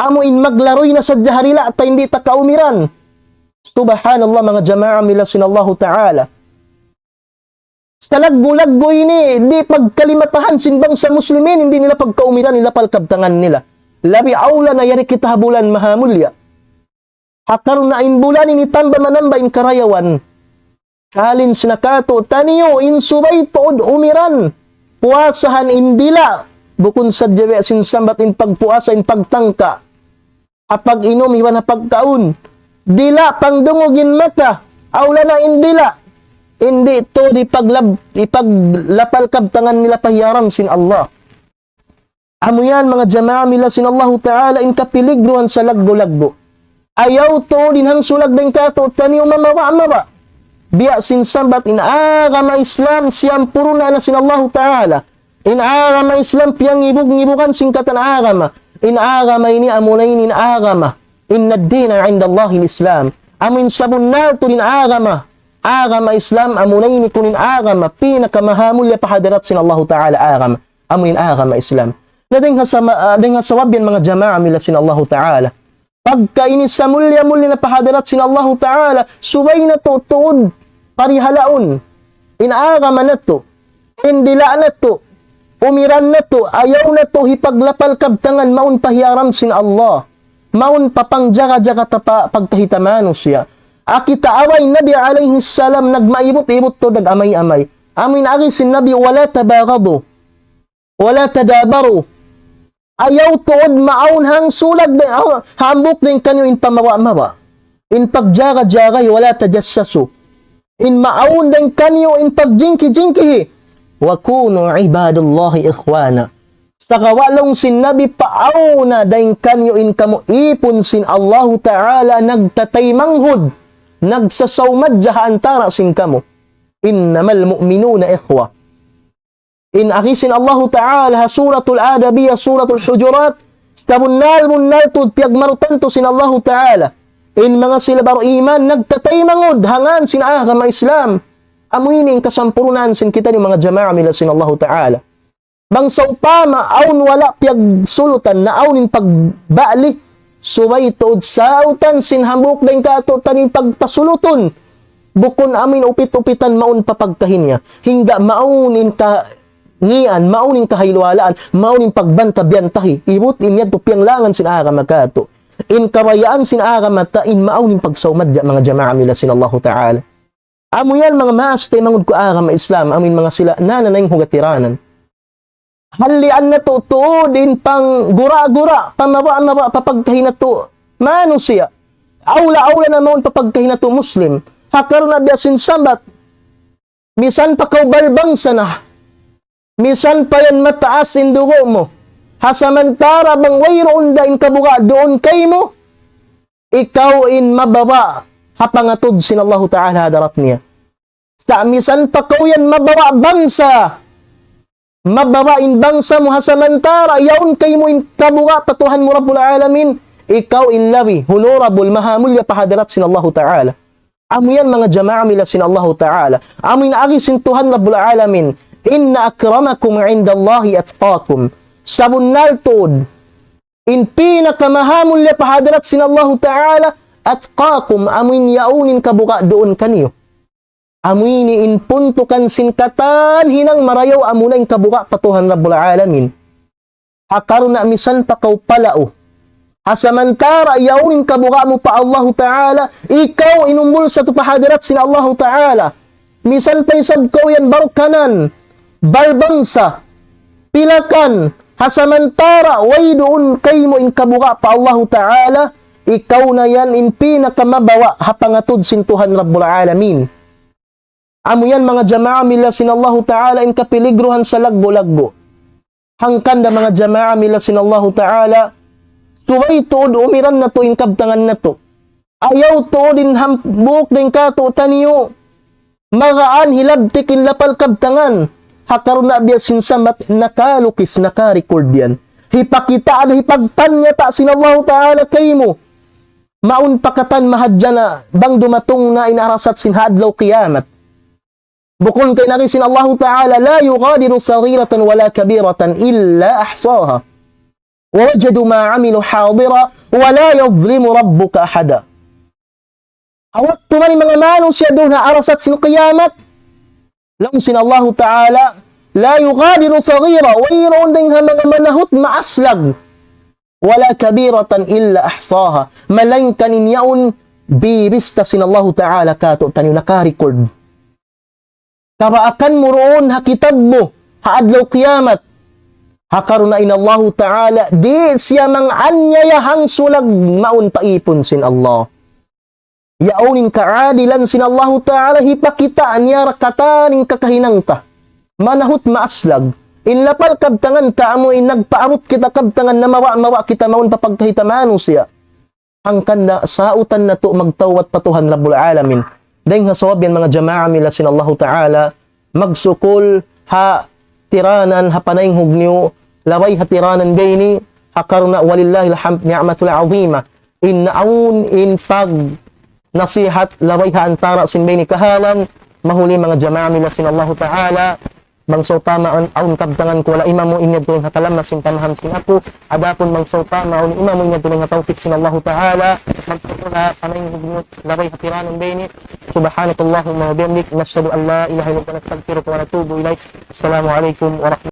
Amu in maglaruy na sadja ha dila' ta, di' ta kaumiran. Subhanallah, manga jamaa mila sin Allahu Ta'ala. Salaggu'-laggu' ini, di' pagkalimatahan sin bangsa muslimin, di' nila pagkaumiran in lapal kabtangan nila. Labi awla na yari kita ha bulan mahamulya. Ha karna' in bulan ini tamba manamba in karayawan. Challenge na katu' taniyu in subay tuud umiran. Puasahan in dila'. Bukun sadja biya' sin sambat in pagpuasa, in pagtangka. Ha pag-inum iban ha pagkaun. Dila' pangdungug in mata. Awla na in dila'. In di' tuud ipaglab-, ipaglapal kabtangan nila pa hiyaram sin Allah. Amu yan, manga jamaa mila sin Allahu Ta'ala, in kapiligruhan salaggu'-laggu'. Ayaw tuud in hangsulag dayn katu' taniyu mamawa'-mawa'. Biya' sin sambat in agama Islam siyampurna' na sin Allahu Ta'ala. In agama Islam piyangibug-ngibugan sin katan agama. In agama ini amuna ini in agama. Inna ad-dina inda Allahil Islam. Amu in sabunnal tuud in agama. Agama Islam amuna ini kun in agama pinakamahamulya pa hadarat sin Allahu Ta'ala agama. Amu in agama Islam. Na dayn ha sama-, ah, dayn ha sabab yan manga jamaa mila sin Allahu Ta'ala. Pagka ini samulya-mulya na pa hadarat sin Allahu Ta'ala, subay natu' tuud parihalaun in agama natu', in dila' natu', umiran natu', ayaw natu' hipaglapal kabtangan mawn pa hiyaram sin Allah, mawn pa pangjaga-jaga ta pa pagkahita manusiya'. Akita away Nabi alayhi salam nagmaibut-ibut tuud nag-amay-amay. Amu in agi sin Nabi, "Wala tabagadu." Wala tadabaru. Ayaw tuud maawn hangsulag dayn, aw, hambuuk dayn kaniyu in pamawa-mawa. In pagjaga-jagay, wala tajassasu. In maawn dayn kaniyu in pagjingki-jingkihi. Wa kunu ibadallahi ikhwana. Sagawa' laung sin Nabi, paawna dayn kaniyu in kamu ipun sin Allahu Ta'ala nagtataymanghud, nagsasawmadja ha antara' sin kamu. Innamal mu'minuna ikhwa. In agi sin Allahu Ta'ala ha Suratul Adabiyah, Suratul Hujurat, sabunnal-bunnal tuud piyagmarutan tu sin Allahu Ta'ala. In manga sila bariman, nagtataymanghud ha ngan sin agama Islam. Amu ini in kasampurnahan sin kitaniyu manga jamaa mila sin Allahu Ta'ala. Bang sawpama, awn wala' piyagsulutan, na awn in pagbali, subay tuud sautan sin hambuuk dayn katu' taniyu in pagpasulutun. Bukun amu in upit-upitan mawn pa pagkahi niya. Hangkan mawn in kangian, mawn in kahayluwalaan, mawn in pagbanta-biyantahi. Ibut in yadtu piyanglangan sin agama katu'. In kabayaan sin agama ta in mawn in pagsawmadja manga jamaa mila sin Allahu Ta'ala. Amu yan manga maas taymanghud ku agama Islam, amu in manga sila nananaing hugatiranan. Halian natu' tuud in panggura-gura, pamaba-maba, pa pagkahi natu' manusiya'. Awla-awla na mawn pa pagkahi natu' Muslim. Ha karna' biya' sin sambat, misan pa kaw balbangsa na, misan pa yan mataas in dugu' mu, ha samantara' bang wayruun da in kabuga' duun kaymu, ikaw in mababa' ha pangatud sin Allahu Ta'ala ha hadarat niya. Sa' misan pa kaw yan mababa' bangsa, mababa' in bangsa mu ha samantara' yaun kaymu in kabuga' pa Tuhan mu Rabbul Alamin, ikaw in labi honorable, mahamulya pa hadarat sin Allahu Ta'ala. Amu yan manga jamaa mila sin Allahu Ta'ala. Amu in agi sin Tuhan Rabbul Alamin. Inna akramakum indallahi atqakum. Sabunnal tuud. In pinakamahamulliya pa hadarat sin Allahu Ta'ala, atqakum, amu in yaun in kabuga' duun kaniyu. Amu ini in puntukan sin katan hinang marayaw amuna in kabuga' pa Tuhan Rabbul Alamin. Ha karna' misan pa kaw palau. Ha samantara' yaun in kabuga' mu pa Allahu Ta'ala, ikaw in umbul sa tu pa hadarat sin Allahu Ta'ala. Misan pa isab kaw yan barkanan, balbangsa, pilakan, ha samantara' way duun kaymu in kabuga' pa Allahu Ta'ala, ikaw na yan in pinakamabawa' ha pangatud sin Tuhan Rabbul Alamin. Amu yan manga jamaa mila sin Allahu Ta'ala in kapiligruhan salaggu'-laggu'. Hangkan da manga jamaa mila sin Allahu Ta'ala, subay tuud umiran natu' in kabtangan natu'. Ayaw tuud in hambuuk dayn kātu'niyu, magaan hilabtik in lapal kabtangan. Ha karna' biya' sin samat nakalukis, nakarecord yan. Hipakita' na hipagpanyata' sin Allahu Ta'ala kaymu. Mawn pa katan mahadjana bang dumatung na in arasat sin ha adlaw kiyamat. Bukun kay nari sin Allahu Ta'ala, لا يغادر صغيرة ولا كبيرة إلا أحصاها ووجدوا ما عملوا حاضرا ولا يظلم ربك أحدا. Ha waktu man in manga manusiya' duun ha arasat sin kiyamat, laung sin Allahu Ta'ala, لا يغادر صغيرة, wayruun dayn ha manga manahut maaslag, ولا كبيرة إلا أحصاها, malaingkan in yaun bibista sin Allahu Ta'ala kātu'niyu nakarecord. Kabaakan mu duun ha kitab mu, ha adlaw kiyamat. Ha karna' in Allahu Ta'ala, di' siya manganyaya hangsulag mawn pa īpun sin Allah. Yaun in kaadilan sin Allahu Ta'ala, hipakita' niya da katan in kakahinang ta. Manahut maaslag. In lapal kabtangan ta amu in nagpaabut kita kabtangan na mawa'-mawa' kita mawn pa pagkahita manusiya'. Hangkan da sautan natu' magtawbat pa Tuhan Rabbul Alamin. Dayn ha sabab yan manga jamaa mila sin Allahu Ta'ala, magsukul ha tiranan ha panaynghug niyu, labay ha tiranan biya' ini, ha karna' ولله الحمد نعمة عظيمة. In awn in pag nasihat labay ha antara' sin biya' ini kahalan, mahuli manga jamaa mila sin Allahu Ta'ala, bang sawpama awn, awn kabtangan ku wala' imamu in yadtu ha kalamma sin pamaham sin aku, adapun bang sawpama awn imamu in yadtu ha tawfik sin Allahu Ta'ala, magpapula panaynghug niyu labay ha tiranan biya' ini. سبحانك اللهم وبحمدك، نشهد أن لا إله إلا أنت، نستغفرك ونتوب إليك. السلام عليكم ورحمة